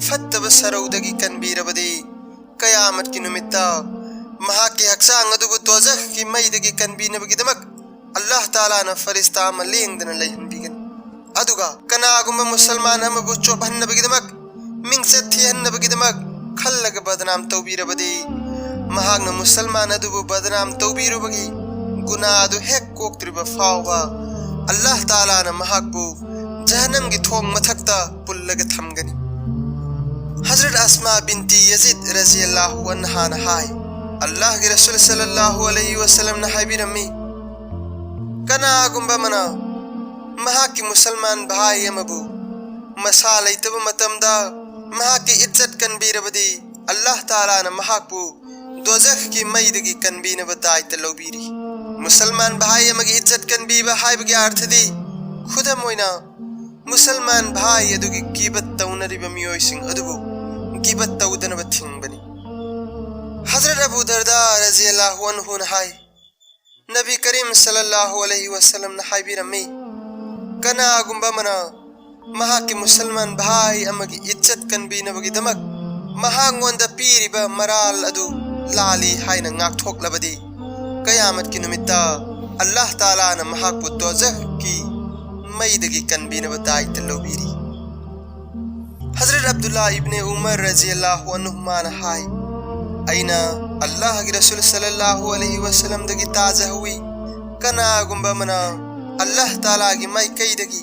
ꯐꯠꯇꯕ ꯁꯔꯧꯗꯒꯤ ꯀꯟꯕꯤꯔꯕꯗꯤ, ꯀꯌꯥꯃꯠꯀꯤ ꯅꯨꯃꯤꯠꯇ ꯃꯍꯥꯛꯀꯤ ꯍꯛꯆꯥꯡ ꯑꯗꯨꯕꯨ ꯗꯣꯖꯈꯀꯤ ꯃꯩꯗꯒꯤ ꯀꯟꯕꯤꯅꯕꯒꯤꯗꯃꯛ ꯑꯜꯂꯥꯍ ꯇꯥꯂꯥꯅ ꯐꯔꯤꯁꯇꯥ ꯑꯃ ꯂꯦꯡꯗꯅ ꯂꯩꯍꯟꯕꯤꯒꯅꯤ꯫ ꯑꯗꯨꯒ ꯀꯅꯥꯒꯨꯝꯕ ꯃꯨꯁꯜꯃꯥꯟ ꯑꯃꯕꯨ ꯆꯣꯞꯍꯟꯅꯕꯒꯤꯗꯃꯛ, ꯃꯤꯡꯆꯠ ꯊꯤꯍꯟꯅꯕꯒꯤꯗꯃꯛ ꯈꯜꯂꯒ ꯕꯗꯅꯥꯝ ꯇꯧꯕꯤꯔꯕꯗꯤ, ꯃꯍꯥꯛꯅ ꯃꯨꯁꯜꯃꯥꯟ ꯑꯗꯨꯕꯨ ꯕꯗꯅꯥꯝ ꯇꯧꯕꯤꯔꯨꯕꯒꯤ ꯒꯨꯅꯥ ꯑꯗꯨ ꯍꯦꯛ ꯀꯣꯛꯇ꯭ꯔꯤꯕ ꯐꯥꯎꯕ ꯑꯜꯂꯥꯍ ꯇꯥꯂꯥꯅ ꯃꯍꯥꯛꯄꯨ ꯖꯍꯟꯅꯝꯒꯤ ꯊꯣꯡ ꯃꯊꯛꯇ ꯄꯨꯜꯂꯒ ꯊꯝꯒꯅꯤ꯫" ꯍꯖꯔꯠ ꯑꯁꯃꯥ ꯕꯤꯟꯇꯤ ꯌꯖꯤꯗ ꯔꯖꯤꯌꯜꯂꯥꯍꯨ ꯑꯟꯍꯥꯅ ꯍꯥꯏ, ꯑꯜꯂꯥꯍꯒꯤ ꯔꯁꯨꯜ ꯁꯜꯂꯜꯂꯥꯍꯨ ꯑꯂꯩꯍꯤ ꯋꯁꯜꯂꯝꯅ ꯍꯥꯏꯕꯤꯔꯝꯃꯤ, "ꯀꯅꯥꯒꯨꯝꯕ ꯑꯃꯅ ꯃꯍꯥꯛꯀꯤ ꯃꯨꯁꯜꯃꯥꯟ ꯚꯥꯏ ꯑꯃꯕꯨ ꯃꯁꯥ ꯂꯩꯇꯕ ꯃꯇꯝꯗ ꯃꯍꯥꯛꯀꯤ ꯏꯠꯖꯠ ꯀꯟꯕꯤꯔꯕꯗꯤ, ꯑꯜꯂꯥꯍ ꯇꯥꯂꯥꯅ ꯃꯍꯥꯛꯄꯨ ꯗꯣꯖꯈꯀꯤ ꯃꯩꯗꯒꯤ ꯀꯟꯕꯤꯅꯕ ꯗꯥꯏꯇ ꯂꯧꯕꯤꯔꯤ꯫" ꯃꯨꯁꯜꯃꯥꯟ ꯚꯥꯏ ꯑꯃꯒꯤ ꯏꯠꯖꯠ ꯀꯟꯕꯤꯕ ꯍꯥꯏꯕꯒꯤ ꯑꯔꯊꯗꯤ, ꯈꯨꯗꯝ ꯑꯣꯏꯅ, ꯃꯨꯁꯜꯃꯥꯟ ꯚꯥꯏ ꯑꯗꯨꯒꯤ ꯒꯤꯕꯠ ꯇꯧꯅꯔꯤꯕ ꯃꯤꯑꯣꯏꯁꯤꯡ ꯑꯗꯨꯕꯨ ꯒꯤꯕꯠ ꯇꯧꯗꯅꯕ ꯊꯤꯡꯕꯅꯤ꯫ ꯍꯖꯔꯠ ꯑꯕꯨ ꯗꯔꯗꯥ ꯔꯖꯤꯌꯜꯂꯥꯍꯨ ꯑꯟꯍꯨꯅ ꯍꯥꯏ, ꯅꯕꯤ ꯀꯔꯤꯝ ꯁꯜꯂꯜꯂꯥꯍꯨ ꯑꯂꯩꯍꯤ ꯋꯁꯜꯂꯝꯅ ꯍꯥꯏꯕꯤꯔꯝꯃꯤ, "ꯀꯅꯥꯒꯨꯝꯕ ꯑꯃꯅ ꯃꯍꯥꯛꯀꯤ ꯃꯨꯁꯜꯃꯥꯟ ꯚꯥꯏ ꯑꯃꯒꯤ ꯏꯠꯖꯠ ꯀꯟꯕꯤꯅꯕꯒꯤꯗꯃꯛ ꯃꯍꯥꯛꯉꯣꯟꯗ ꯄꯤꯔꯤꯕ ꯃꯔꯥꯜ ꯑꯗꯨ ꯂꯥꯜꯂꯤ ꯍꯥꯏꯅ ꯉꯥꯛꯊꯣꯛꯂꯕꯗꯤ, ꯀꯌꯥꯃꯠꯀꯤ ꯅꯨꯃꯤꯠꯇ ꯑꯜꯂꯥꯍ ꯇꯥꯂꯥꯅ ꯃꯍꯥꯛꯄꯨ ꯗꯣꯖꯈꯀꯤ ꯃꯩꯗꯒꯤ ꯀꯟꯕꯤꯅꯕ ꯗꯥꯏꯇ ꯂꯧꯕꯤꯔꯤ꯫" ꯍꯖꯔꯠ ꯑꯕꯗꯨꯜꯂꯥ ꯏꯕꯅꯦ ꯎꯃꯔ ꯔꯖꯤꯌꯜꯂꯥꯍꯨ ꯑꯟꯍꯨꯃꯥꯅ ꯍꯥꯏ, ꯑꯩꯅ ꯑꯜꯂꯥꯍꯒꯤ ꯔꯁꯨꯜ ꯁꯜꯂꯜꯂꯥꯍꯨ ꯑꯂꯩꯍꯤ ꯋꯁꯜꯂꯝꯗꯒꯤ ꯇꯥꯖꯍꯧꯏ, ꯀꯅꯥꯒꯨꯝꯕ ꯑꯃꯅ ꯑꯜꯂꯥꯍ ꯇꯥꯂꯥꯒꯤ ꯃꯥꯏꯀꯩꯗꯒꯤ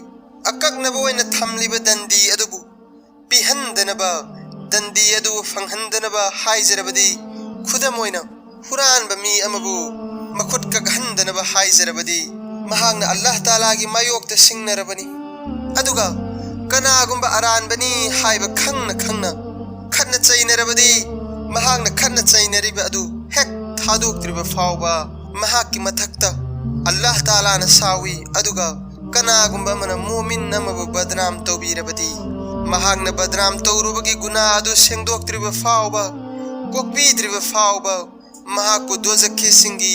ꯑꯀꯛꯅꯕ ꯑꯣꯏꯅ ꯊꯝꯂꯤꯕ ꯗꯟꯗꯤ ꯑꯗꯨꯕꯨ ꯄꯤꯍꯟꯗꯅꯕ, ꯗꯟꯗꯤ ꯑꯗꯨ ꯐꯪꯍꯟꯗꯅꯕ ꯍꯥꯏꯖꯔꯕꯗꯤ, ꯈꯨꯗꯝ ꯑꯣꯏꯅ, ꯍꯨꯔꯥꯟꯕ ꯃꯤ ꯑꯃꯕꯨ ꯃꯈꯨꯠ ꯀꯛꯍꯟꯗꯅꯕ ꯍꯥꯏꯖꯔꯕꯗꯤ, ꯃꯍꯥꯛꯅ ꯑꯜꯂꯥꯍ ꯇꯥꯂꯥꯒꯤ ꯃꯥꯌꯣꯛꯇ ꯁꯤꯡꯅꯔꯕꯅꯤ꯫ ꯑꯗꯨꯒ ꯀꯅꯥꯒꯨꯝꯕ ꯑꯔꯥꯟꯕꯅꯤ ꯍꯥꯏꯕ ꯈꯪꯅ ꯈꯪꯅ ꯈꯠꯅ ꯆꯩꯅꯔꯕꯗꯤ, ꯃꯍꯥꯛꯅ ꯈꯠꯅ ꯆꯩꯅꯔꯤꯕ ꯑꯗꯨ ꯍꯦꯛ ꯊꯥꯗꯣꯛꯇ꯭ꯔꯤꯕ ꯐꯥꯎꯕ ꯃꯍꯥꯛꯀꯤ ꯃꯊꯛꯇ ꯑꯜꯂꯥꯍ ꯇꯥꯂꯥꯅ ꯁꯥꯎꯏ꯫ ꯑꯗꯨꯒ ꯀꯅꯥꯒꯨꯝꯕ ꯑꯃꯅ ꯃꯣꯃꯤꯟ ꯑꯃꯕꯨ ꯕꯗꯅꯥꯝ ꯇꯧꯕꯤꯔꯕꯗꯤ, ꯃꯍꯥꯛꯅ ꯕꯗꯅꯥꯝ ꯇꯧꯔꯨꯕꯒꯤ ꯒꯨꯅꯥ ꯑꯗꯨ ꯁꯦꯡꯗꯣꯛꯇ꯭ꯔꯤꯕ ꯐꯥꯎꯕ, ꯀꯣꯛꯄꯤꯗ꯭ꯔꯤꯕ ꯐꯥꯎꯕ, ꯃꯍꯥꯛꯄꯨ ꯗꯣꯖꯈꯤꯁꯤꯡꯒꯤ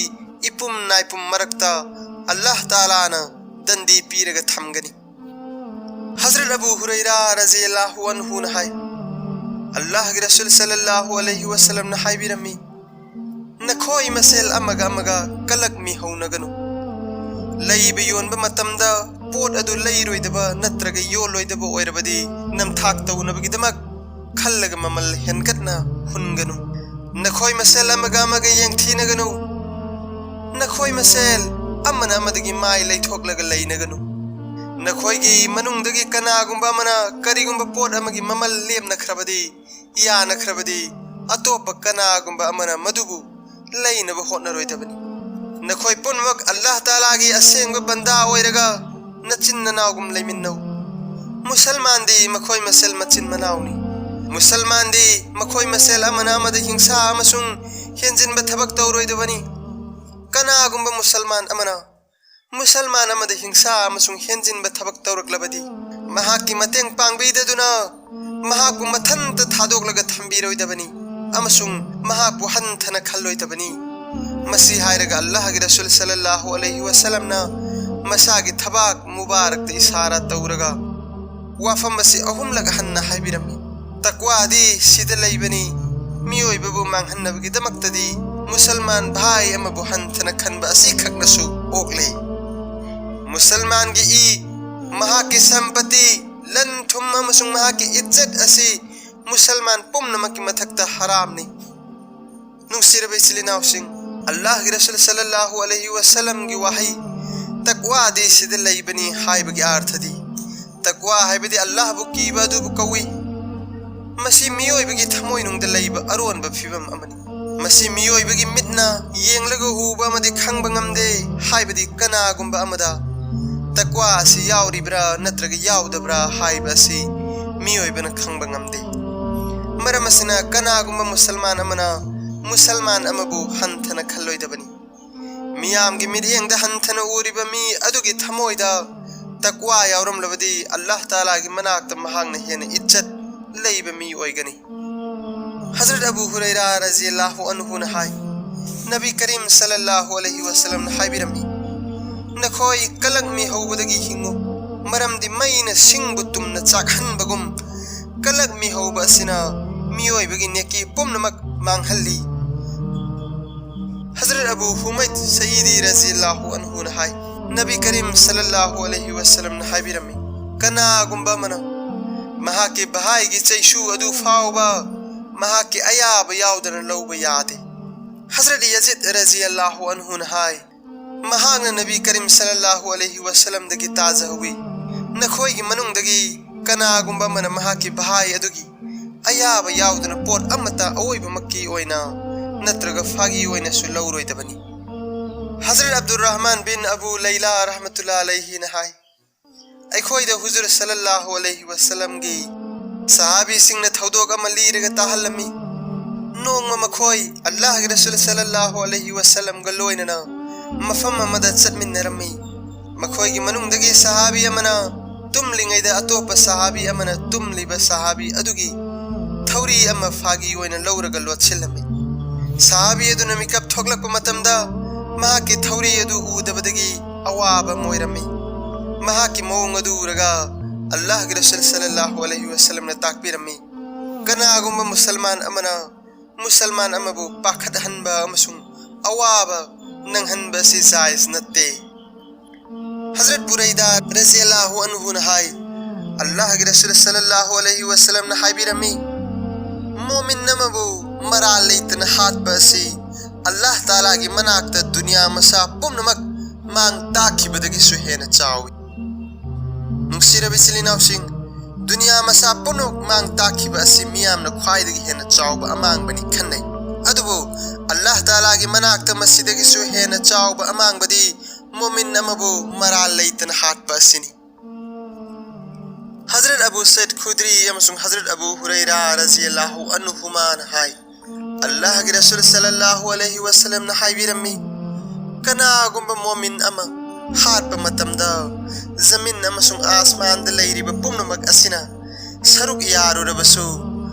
ꯏꯄꯨꯝ ꯅꯥꯏꯄꯨꯝ ꯃꯔꯛꯇ ꯑꯜꯂꯥꯍ ꯇꯥꯂꯥꯅ ꯗꯟꯗꯤ ꯄꯤꯔꯒ ꯊꯝꯒꯅꯤ꯫ ꯍꯖꯔꯠ ꯑꯕꯨ ꯍꯨꯔꯩꯔꯥ ꯔꯖꯤꯌꯜꯂꯥꯍꯨ ꯑꯟꯍꯨꯅ ꯍꯥꯏ, ꯑꯜꯂꯥꯍꯒꯤ ꯔꯁꯨꯜ ꯁꯜꯂꯜꯂꯥꯍꯨ ꯑꯂꯩꯍꯤ ꯋꯁꯜꯂꯝꯅ ꯍꯥꯏꯕꯤꯔꯝꯃꯤ, "ꯅꯈꯣꯏ ꯃꯁꯦꯜ ꯑꯃꯒ ꯑꯃꯒ ꯀꯂꯛ ꯃꯤꯍꯧꯅꯒꯅꯨ꯫ ꯂꯩꯕ ꯌꯣꯟꯕ ꯃꯇꯝꯗ ꯄꯣꯠ ꯑꯗꯨ ꯂꯩꯔꯣꯏꯗꯕ ꯅꯠꯇ꯭ꯔꯒ ꯌꯣꯜꯂꯣꯏꯗꯕ ꯑꯣꯏꯔꯕꯗꯤ, ꯅꯝꯊꯥꯛ ꯇꯧꯅꯕꯒꯤꯗꯃꯛ ꯈꯜꯂꯒ ꯃꯃꯜ ꯍꯦꯟꯒꯠꯅ ꯍꯨꯟꯒꯅꯨ꯫ ꯅꯈꯣꯏ ꯃꯁꯦꯜ ꯑꯃꯒ ꯑꯃꯒ ꯌꯦꯡꯊꯤꯅꯒꯅꯨ꯫ ꯅꯈꯣꯏ ꯃꯁꯦꯜ ꯑꯃꯅ ꯑꯃꯗꯒꯤ ꯃꯥꯏ ꯂꯩꯊꯣꯛꯂꯒ ꯂꯩꯅꯒꯅꯨ꯫ ꯅꯈꯣꯏꯒꯤ ꯃꯅꯨꯡꯗꯒꯤ ꯀꯅꯥꯒꯨꯝꯕ ꯑꯃꯅ ꯀꯔꯤꯒꯨꯝꯕ ꯄꯣꯠ ꯑꯃꯒꯤ ꯃꯃꯜ ꯂꯦꯞꯅꯈ꯭ꯔꯕꯗꯤ, ꯌꯥꯅꯈ꯭ꯔꯕꯗꯤ, ꯑꯇꯣꯞꯄ ꯀꯅꯥꯒꯨꯝꯕ ꯑꯃꯅ ꯃꯗꯨꯕꯨ ꯂꯩꯅꯕ ꯍꯣꯠꯅꯔꯣꯏꯗꯕꯅꯤ꯫ ꯅꯈꯣꯏ ꯄꯨꯝꯅꯃꯛ ꯑꯜꯂꯥꯍ ꯇꯥꯂꯥꯒꯤ ꯑꯁꯦꯡꯕ ꯕꯟꯗꯥ ꯑꯣꯏꯔꯒ ꯅꯆꯤꯟ ꯅꯅꯥꯎꯒꯨꯝ ꯂꯩꯃꯤꯟꯅꯧ꯫ ꯃꯨꯁꯜꯃꯥꯟꯗꯤ ꯃꯈꯣꯏ ꯃꯁꯦꯜ ꯃꯆꯤꯟ ꯃꯅꯥꯎꯅꯤ꯫ ꯃꯨꯁꯜꯃꯥꯟꯗꯤ ꯃꯈꯣꯏ ꯃꯁꯦꯜ ꯑꯃꯅ ꯑꯃꯗ ꯍꯤꯡꯁꯥ ꯑꯃꯁꯨꯡ ꯍꯦꯟꯖꯤꯟꯕ ꯊꯕꯛ ꯇꯧꯔꯣꯏꯗꯕꯅꯤ꯫ ꯀꯅꯥꯒꯨꯝꯕ ꯃꯨꯁꯜꯃꯥꯟ ꯑꯃꯅ ꯃꯨꯁꯜꯃꯥꯟ ꯑꯃꯗ ꯍꯤꯡꯁꯥ ꯑꯃꯁꯨꯡ ꯍꯦꯟꯖꯤꯟꯕ ꯊꯕꯛ ꯇꯧꯔꯛꯂꯕꯗꯤ, ꯃꯍꯥꯛꯀꯤ ꯃꯇꯦꯡ ꯄꯥꯡꯕꯤꯗꯗꯨꯅ ꯃꯍꯥꯛꯄꯨ ꯃꯊꯟꯇ ꯊꯥꯗꯣꯛꯂꯒ ꯊꯝꯕꯤꯔꯣꯏꯗꯕꯅꯤ ꯑꯃꯁꯨꯡ ꯃꯍꯥꯛꯄꯨ ꯍꯟꯊꯅ ꯈꯜꯂꯣꯏꯗꯕꯅꯤ"꯫ ꯃꯁꯤ ꯍꯥꯏꯔꯒ ꯑꯜꯂꯥꯍꯒꯤ ꯔꯁꯨꯜ ꯁꯜꯂꯜꯂꯥꯍꯨ ꯑꯂꯩꯍꯤ ꯋꯁꯜꯂꯝꯅ ꯃꯁꯥꯒꯤ ꯊꯕꯥꯛ ꯃꯨꯕꯥꯔꯛꯇ ꯏꯁꯥꯔꯥ ꯇꯧꯔꯒ ꯋꯥꯐꯝ ꯑꯁꯤ ꯑꯍꯨꯝꯂꯛ ꯍꯟꯅ ꯍꯥꯏꯕꯤꯔꯝꯃꯤ꯫ ꯇꯛꯋꯥꯗꯤ ꯁꯤꯗ ꯂꯩꯕꯅꯤ꯫ ꯃꯤꯑꯣꯏꯕꯕꯨ ꯃꯥꯡꯍꯟꯅꯕꯒꯤꯗꯃꯛꯇꯗꯤ ꯃꯨꯁꯜꯃꯥꯟ ꯚꯥꯏ ꯑꯃꯕꯨ ꯍꯟꯊꯅ ꯈꯟꯕ ꯑꯁꯤꯈꯛꯅꯁꯨ ꯑꯣꯛꯂꯦ꯫ ꯃꯨꯁꯜꯃꯥꯟꯒꯤ ꯏ, ꯃꯍꯥꯛꯀꯤ ꯁꯝꯄꯇꯤ, ꯂꯟ ꯊꯨꯝ ꯑꯃꯁꯨꯡ ꯃꯍꯥꯛꯀꯤ ꯏꯖꯠ ꯑꯁꯤ ꯃꯨꯁꯜꯃꯥꯟ ꯄꯨꯝꯅꯃꯛꯀꯤ ꯃꯊꯛꯇ ꯍꯔꯥꯝꯅꯤ꯫ ꯅꯨꯡꯁꯤꯔꯕ ꯏꯆꯤꯜ ꯏꯅꯥꯎꯁꯤꯡ, ꯑꯜꯂꯥꯍꯒꯤ ꯔꯁꯨꯜ ꯁꯜꯂꯜꯂꯥꯍꯨ ꯑꯂꯩꯍꯤ ꯋꯁꯜꯂꯝꯒꯤ ꯋꯥꯍꯩ "ꯇꯛꯋꯥꯗꯤ ꯁꯤꯗ ꯂꯩꯕꯅꯤ" ꯍꯥꯏꯕꯒꯤ ꯑꯥꯔꯊꯗꯤ ꯇꯛꯋꯥ ꯍꯥꯏꯕꯗꯤ ꯑꯜꯂꯥꯍꯕꯨ ꯀꯤꯕ ꯑꯗꯨꯕꯨ ꯀꯧꯏ꯫ ꯃꯁꯤ ꯃꯤꯑꯣꯏꯕꯒꯤ ꯊꯃꯣꯏꯅꯨꯡꯗ ꯂꯩꯕ ꯑꯔꯣꯟꯕ ꯐꯤꯕꯝ ꯑꯃꯅꯤ꯫ ꯃꯁꯤ ꯃꯤꯑꯣꯏꯕꯒꯤ ꯃꯤꯠꯅ ꯌꯦꯡꯂꯒ ꯎꯕ ꯑꯃꯗꯤ ꯈꯪꯕ ꯉꯝꯗꯦ꯫ ꯍꯥꯏꯕꯗꯤ ꯀꯅꯥꯒꯨꯝꯕ ꯑꯃꯗ ꯇꯛꯋꯥ ꯑꯁꯤ ꯌꯥꯎꯔꯤꯕ꯭ꯔꯥ ꯅꯠꯇ꯭ꯔꯒ ꯌꯥꯎꯗꯕ꯭ꯔꯥ ꯍꯥꯏꯕ ꯑꯁꯤ ꯃꯤꯑꯣꯏꯕꯅ ꯈꯪꯕ ꯉꯝꯗꯦ꯫ ꯃꯔꯝ ꯑꯁꯤꯅ ꯀꯅꯥꯒꯨꯝꯕ ꯃꯨꯁꯜꯃꯥꯟ ꯑꯃꯅ ꯃꯨꯁꯜꯃꯥꯟ ꯑꯃꯕꯨ ꯍꯟꯊꯅ ꯈꯜꯂꯣꯏꯗꯕꯅꯤ꯫ ꯃꯤꯌꯥꯝꯒꯤ ꯃꯤꯠꯌꯦꯡꯗ ꯍꯟꯊꯅ ꯎꯔꯤꯕ ꯃꯤ ꯑꯗꯨꯒꯤ ꯊꯃꯣꯏꯗ ꯇꯛꯋꯥ ꯌꯥꯎꯔꯝꯂꯕꯗꯤ ꯑꯜꯂꯥꯍ ꯇꯥꯂꯥꯒꯤ ꯃꯅꯥꯛꯇ ꯃꯍꯥꯛꯅ ꯍꯦꯟꯅ ꯏꯖꯠ ꯂꯩꯕ ꯃꯤ ꯑꯣꯏꯒꯅꯤ꯫ ꯍꯖꯔꯠ ꯑꯕꯨ ꯍꯨꯔꯩꯔꯥ ꯔꯖꯤꯌꯜꯂꯥꯍꯨ ꯑꯟꯍꯨꯅ ꯍꯥꯏ, ꯅꯕꯤ ꯀꯔꯤꯝ ꯁꯜꯂꯜꯂꯥꯍꯨ ꯑꯂꯩꯍꯤ ꯋꯁꯜꯂꯝꯅ ꯍꯥꯏꯕꯤꯔꯝꯃꯤ, "ꯅꯈꯣꯏ ꯀꯂꯛ ꯃꯤ ꯍꯧꯕꯗꯒꯤ ꯍꯤꯡꯉꯨ, ꯃꯔꯝꯗꯤ ꯃꯩꯅ ꯁꯤꯡꯕꯨ ꯇꯨꯝꯅ ꯆꯥꯛꯍꯟꯕꯒꯨꯝ ꯀꯂꯛ ꯃꯤ ꯍꯧꯕ ꯑꯁꯤꯅ ꯃꯤꯑꯣꯏꯕꯒꯤ ꯅꯦꯀꯤ ꯄꯨꯝꯅꯃꯛ ꯃꯥꯡꯍꯜꯂꯤ"꯫ ꯍꯖꯔꯠ ꯑꯕꯨ ꯍꯨꯃꯩꯗ ꯁꯌꯤꯗꯤ ꯔꯖꯤꯌꯜꯂꯥꯍꯨ ꯑꯟꯍꯨꯅ ꯍꯥꯏ, ꯅꯕꯤ ꯀꯔꯤꯝ ꯁꯜꯂꯜꯂꯥꯍꯨ ꯑꯂꯩꯍꯤ ꯋꯁꯜꯂꯝꯅ ꯍꯥꯏꯕꯤꯔꯝꯃꯤ, "ꯀꯅꯥꯒꯨꯝꯕ ꯑꯃꯅ ꯃꯍꯥꯛꯀꯤ ꯚꯥꯏꯒꯤ ꯆꯩꯁꯨ ꯑꯗꯨ ꯐꯥꯎꯕ ꯃꯍꯥꯛꯀꯤ ꯑꯌꯥꯕ ꯌꯥꯎꯗꯅ ꯂꯧꯕ ꯌꯥꯗꯦ"꯫ ꯍꯖꯔꯠ ꯌꯖꯤꯗ ꯔꯖꯤꯌꯜꯂꯥꯍꯨ ꯑꯟꯍꯨꯅ ꯍꯥꯏ, ꯃꯍꯥꯛꯅ ꯅꯕꯤ ꯀꯔꯤꯝ ꯁꯜꯂꯜꯂꯥꯍꯨ ꯑꯂꯩꯍꯤ ꯋꯁꯜꯂꯝꯗꯒꯤ ꯇꯥꯖꯍꯧꯏ, "ꯅꯈꯣꯏꯒꯤ ꯃꯅꯨꯡꯗꯒꯤ ꯀꯅꯥꯒꯨꯝꯕ ꯑꯃꯅ ꯃꯍꯥꯛꯀꯤ ꯚꯥꯏ ꯑꯗꯨꯒꯤ ꯑꯌꯥꯕ ꯌꯥꯎꯗꯅ ꯄꯣꯠ ꯑꯃꯠꯇ ꯑꯑꯣꯏꯕꯃꯛꯀꯤ ꯑꯣꯏꯅ ꯅꯠꯇ꯭ꯔꯒ ꯐꯥꯒꯤ ꯑꯣꯏꯅꯁꯨ ꯂꯧꯔꯣꯏꯗꯕꯅꯤ"꯫ ꯍꯖꯔꯠ ꯑꯕꯗꯨꯔ ꯔꯍꯃꯥꯟ ꯕꯤꯟ ꯑꯕꯨ ꯂꯩꯂꯥ ꯔꯍꯃꯇꯨꯜꯂꯥ ꯑꯂꯩꯍꯤꯅ ꯍꯥꯏ, ꯑꯩꯈꯣꯏꯗ ꯍꯨꯖꯨꯔ ꯁꯜꯂꯜꯂꯥꯍꯨ ꯑꯂꯩꯍꯤ ꯋꯁꯜꯂꯝꯒꯤ ꯁꯍꯥꯕꯤꯁꯤꯡꯅ ꯊꯧꯗꯣꯛ ꯑꯃ ꯂꯤꯔꯒ ꯇꯥꯍꯜꯂꯝꯃꯤ꯫ ꯅꯣꯡꯃ ꯃꯈꯣꯏ ꯑꯜꯂꯥꯍꯒꯤ ꯔꯁꯨꯜ ꯁꯜꯂꯜꯂꯥꯍꯨ ꯑꯂꯩꯍꯤ ꯋꯁꯜꯂꯝꯒ ꯂꯣꯏꯅꯅ ꯃꯐꯝ ꯑꯃꯗ ꯆꯠꯃꯤꯟꯅꯔꯝꯃꯤ꯫ ꯃꯈꯣꯏꯒꯤ ꯃꯅꯨꯡꯗꯒꯤ ꯁꯍꯥꯕꯤ ꯑꯃꯅ ꯇꯨꯝꯂꯤꯉꯩꯗ ꯑꯇꯣꯞꯄ ꯁꯍꯥꯕꯤ ꯑꯃꯅ ꯇꯨꯝꯂꯤꯕ ꯁꯍꯥꯕꯤ ꯑꯗꯨꯒꯤ ꯊꯧꯔꯤ ꯑꯃ ꯐꯥꯒꯤ ꯑꯣꯏꯅ ꯂꯧꯔꯒ ꯂꯣꯠꯁꯤꯜꯂꯝꯃꯤ꯫ ꯁꯍꯥꯕꯤ ꯑꯗꯨꯅ ꯃꯤꯀꯞ ꯊꯣꯛꯂꯛꯄ ꯃꯇꯝꯗ ꯃꯍꯥꯛꯀꯤ ꯊꯧꯔꯤ ꯑꯗꯨ ꯎꯗꯕꯗꯒꯤ ꯑꯋꯥꯕ ꯑꯃ ꯑꯣꯏꯔꯝꯃꯤ꯫ ꯃꯍꯥꯛꯀꯤ ꯃꯑꯣꯡ ꯑꯗꯨ ꯎꯔꯒ ꯑꯜꯂꯥꯍꯒꯤ ꯔꯁꯨꯜ ꯁꯜꯂꯜꯂꯥꯍꯨ ꯑꯂꯩꯍꯤ ꯋꯁꯜꯂꯝꯅ ꯇꯥꯛꯄꯤꯔꯝꯃꯤ, ꯀꯅꯥꯒꯨꯝꯕ ꯃꯨꯁꯜꯃꯥꯟ ꯑꯃꯅ ꯃꯨꯁꯜꯃꯥꯟ ꯑꯃꯕꯨ ꯄꯥꯈꯠꯍꯟꯕ ꯑꯃꯁꯨꯡ ꯑꯋꯥꯕ ꯅꯪꯍꯟꯕ ꯑꯁꯤ ꯖꯥꯏꯖ ꯅꯠꯇꯦ꯫ ꯍꯖꯔꯠ ꯕꯨꯔꯩꯗꯥ ꯔꯖꯤꯌꯜꯂꯥꯍꯨ ꯑꯟꯍꯨꯅ ꯍꯥꯏ, ꯑꯜꯂꯥꯍꯒꯤ ꯔꯁꯨꯜ ꯁꯜꯂꯜꯂꯥꯍꯨ ꯑꯂꯩꯍꯤ ꯋꯁꯜꯂꯝꯅ ꯍꯥꯏꯕꯤꯔꯝꯃꯤ, ꯃꯣꯃꯤꯟ ꯑꯃꯕꯨ ꯃꯔꯥꯜ ꯂꯩꯇꯅ ꯍꯥꯠꯄ ꯑꯁꯤ ꯑꯜꯂꯥꯍ ꯇꯥꯂꯥꯒꯤ ꯃꯅꯥꯛꯇ ꯗꯨꯅꯤꯌꯥ ꯃꯁꯥ ꯄꯨꯝꯅꯃꯛ ꯃꯥꯡ ꯇꯥꯛꯈꯤꯕꯗꯒꯤꯁꯨ ꯍꯦꯟꯅ ꯆꯥꯎꯏ꯫ ꯅꯨꯡꯁꯤꯔꯕ ꯏꯆꯤꯜ ꯏꯅꯥꯎꯁꯤꯡ, ꯗꯨꯅꯤꯌꯥ ꯃꯆꯥ ꯄꯨꯝꯅꯃꯛ ꯃꯥꯡ ꯇꯥꯛꯈꯤꯕ ꯑꯁꯤ ꯃꯤꯌꯥꯝꯅ ꯈ꯭ꯋꯥꯏꯗꯒꯤ ꯍꯦꯟꯅ ꯆꯥꯎꯕ ꯑꯃꯥꯡꯕꯅꯤ ꯈꯟꯅꯩ꯫ ꯑꯗꯨꯕꯨ ꯑꯜꯂꯥꯍ ꯇꯥꯂꯥꯒꯤ ꯃꯅꯥꯛꯇ ꯃꯁꯤꯗꯒꯤꯁꯨ ꯍꯦꯟꯅ ꯆꯥꯎꯕ ꯑꯃꯥꯡꯕꯗꯤ ꯃꯣꯃꯤꯟ ꯑꯃꯕꯨ ꯃꯔꯥꯜ ꯂꯩꯇꯅ ꯍꯥꯠꯄ ꯑꯁꯤꯅꯤ꯫ ꯍꯖꯔꯠ ꯑꯕꯨ ꯁꯩꯗ ꯈꯨꯗ꯭ꯔꯤ ꯑꯃꯁꯨꯡ ꯍꯖꯔꯠ ꯑꯕꯨ ꯍꯨꯔꯩꯔꯥ ꯔꯖꯤꯌꯜꯂꯥꯍꯨ ꯑꯟꯍꯨꯃꯥꯅ ꯍꯥꯏ, ꯑꯜꯂꯥꯍꯒꯤ ꯔꯁꯨꯜ ꯁꯜꯂꯜꯂꯥꯍꯨ ꯑꯂꯩꯍꯤ ꯋꯁꯜꯂꯝꯅ ꯍꯥꯏꯕꯤꯔꯝꯃꯤ, "ꯀꯅꯥꯒꯨꯝꯕ ꯃꯣꯃꯤꯟ ꯑꯃ ꯍꯥꯠꯄ ꯃꯇꯝꯗ ꯖꯃꯤꯟ ꯑꯃꯁꯨꯡ ꯑꯥꯁꯃꯥꯟꯗ ꯂꯩꯔꯤꯕ ꯄꯨꯝꯅꯃꯛ ꯑꯁꯤꯅ ꯁꯔꯨꯛ ꯌꯥꯔꯨꯔꯕꯁꯨ,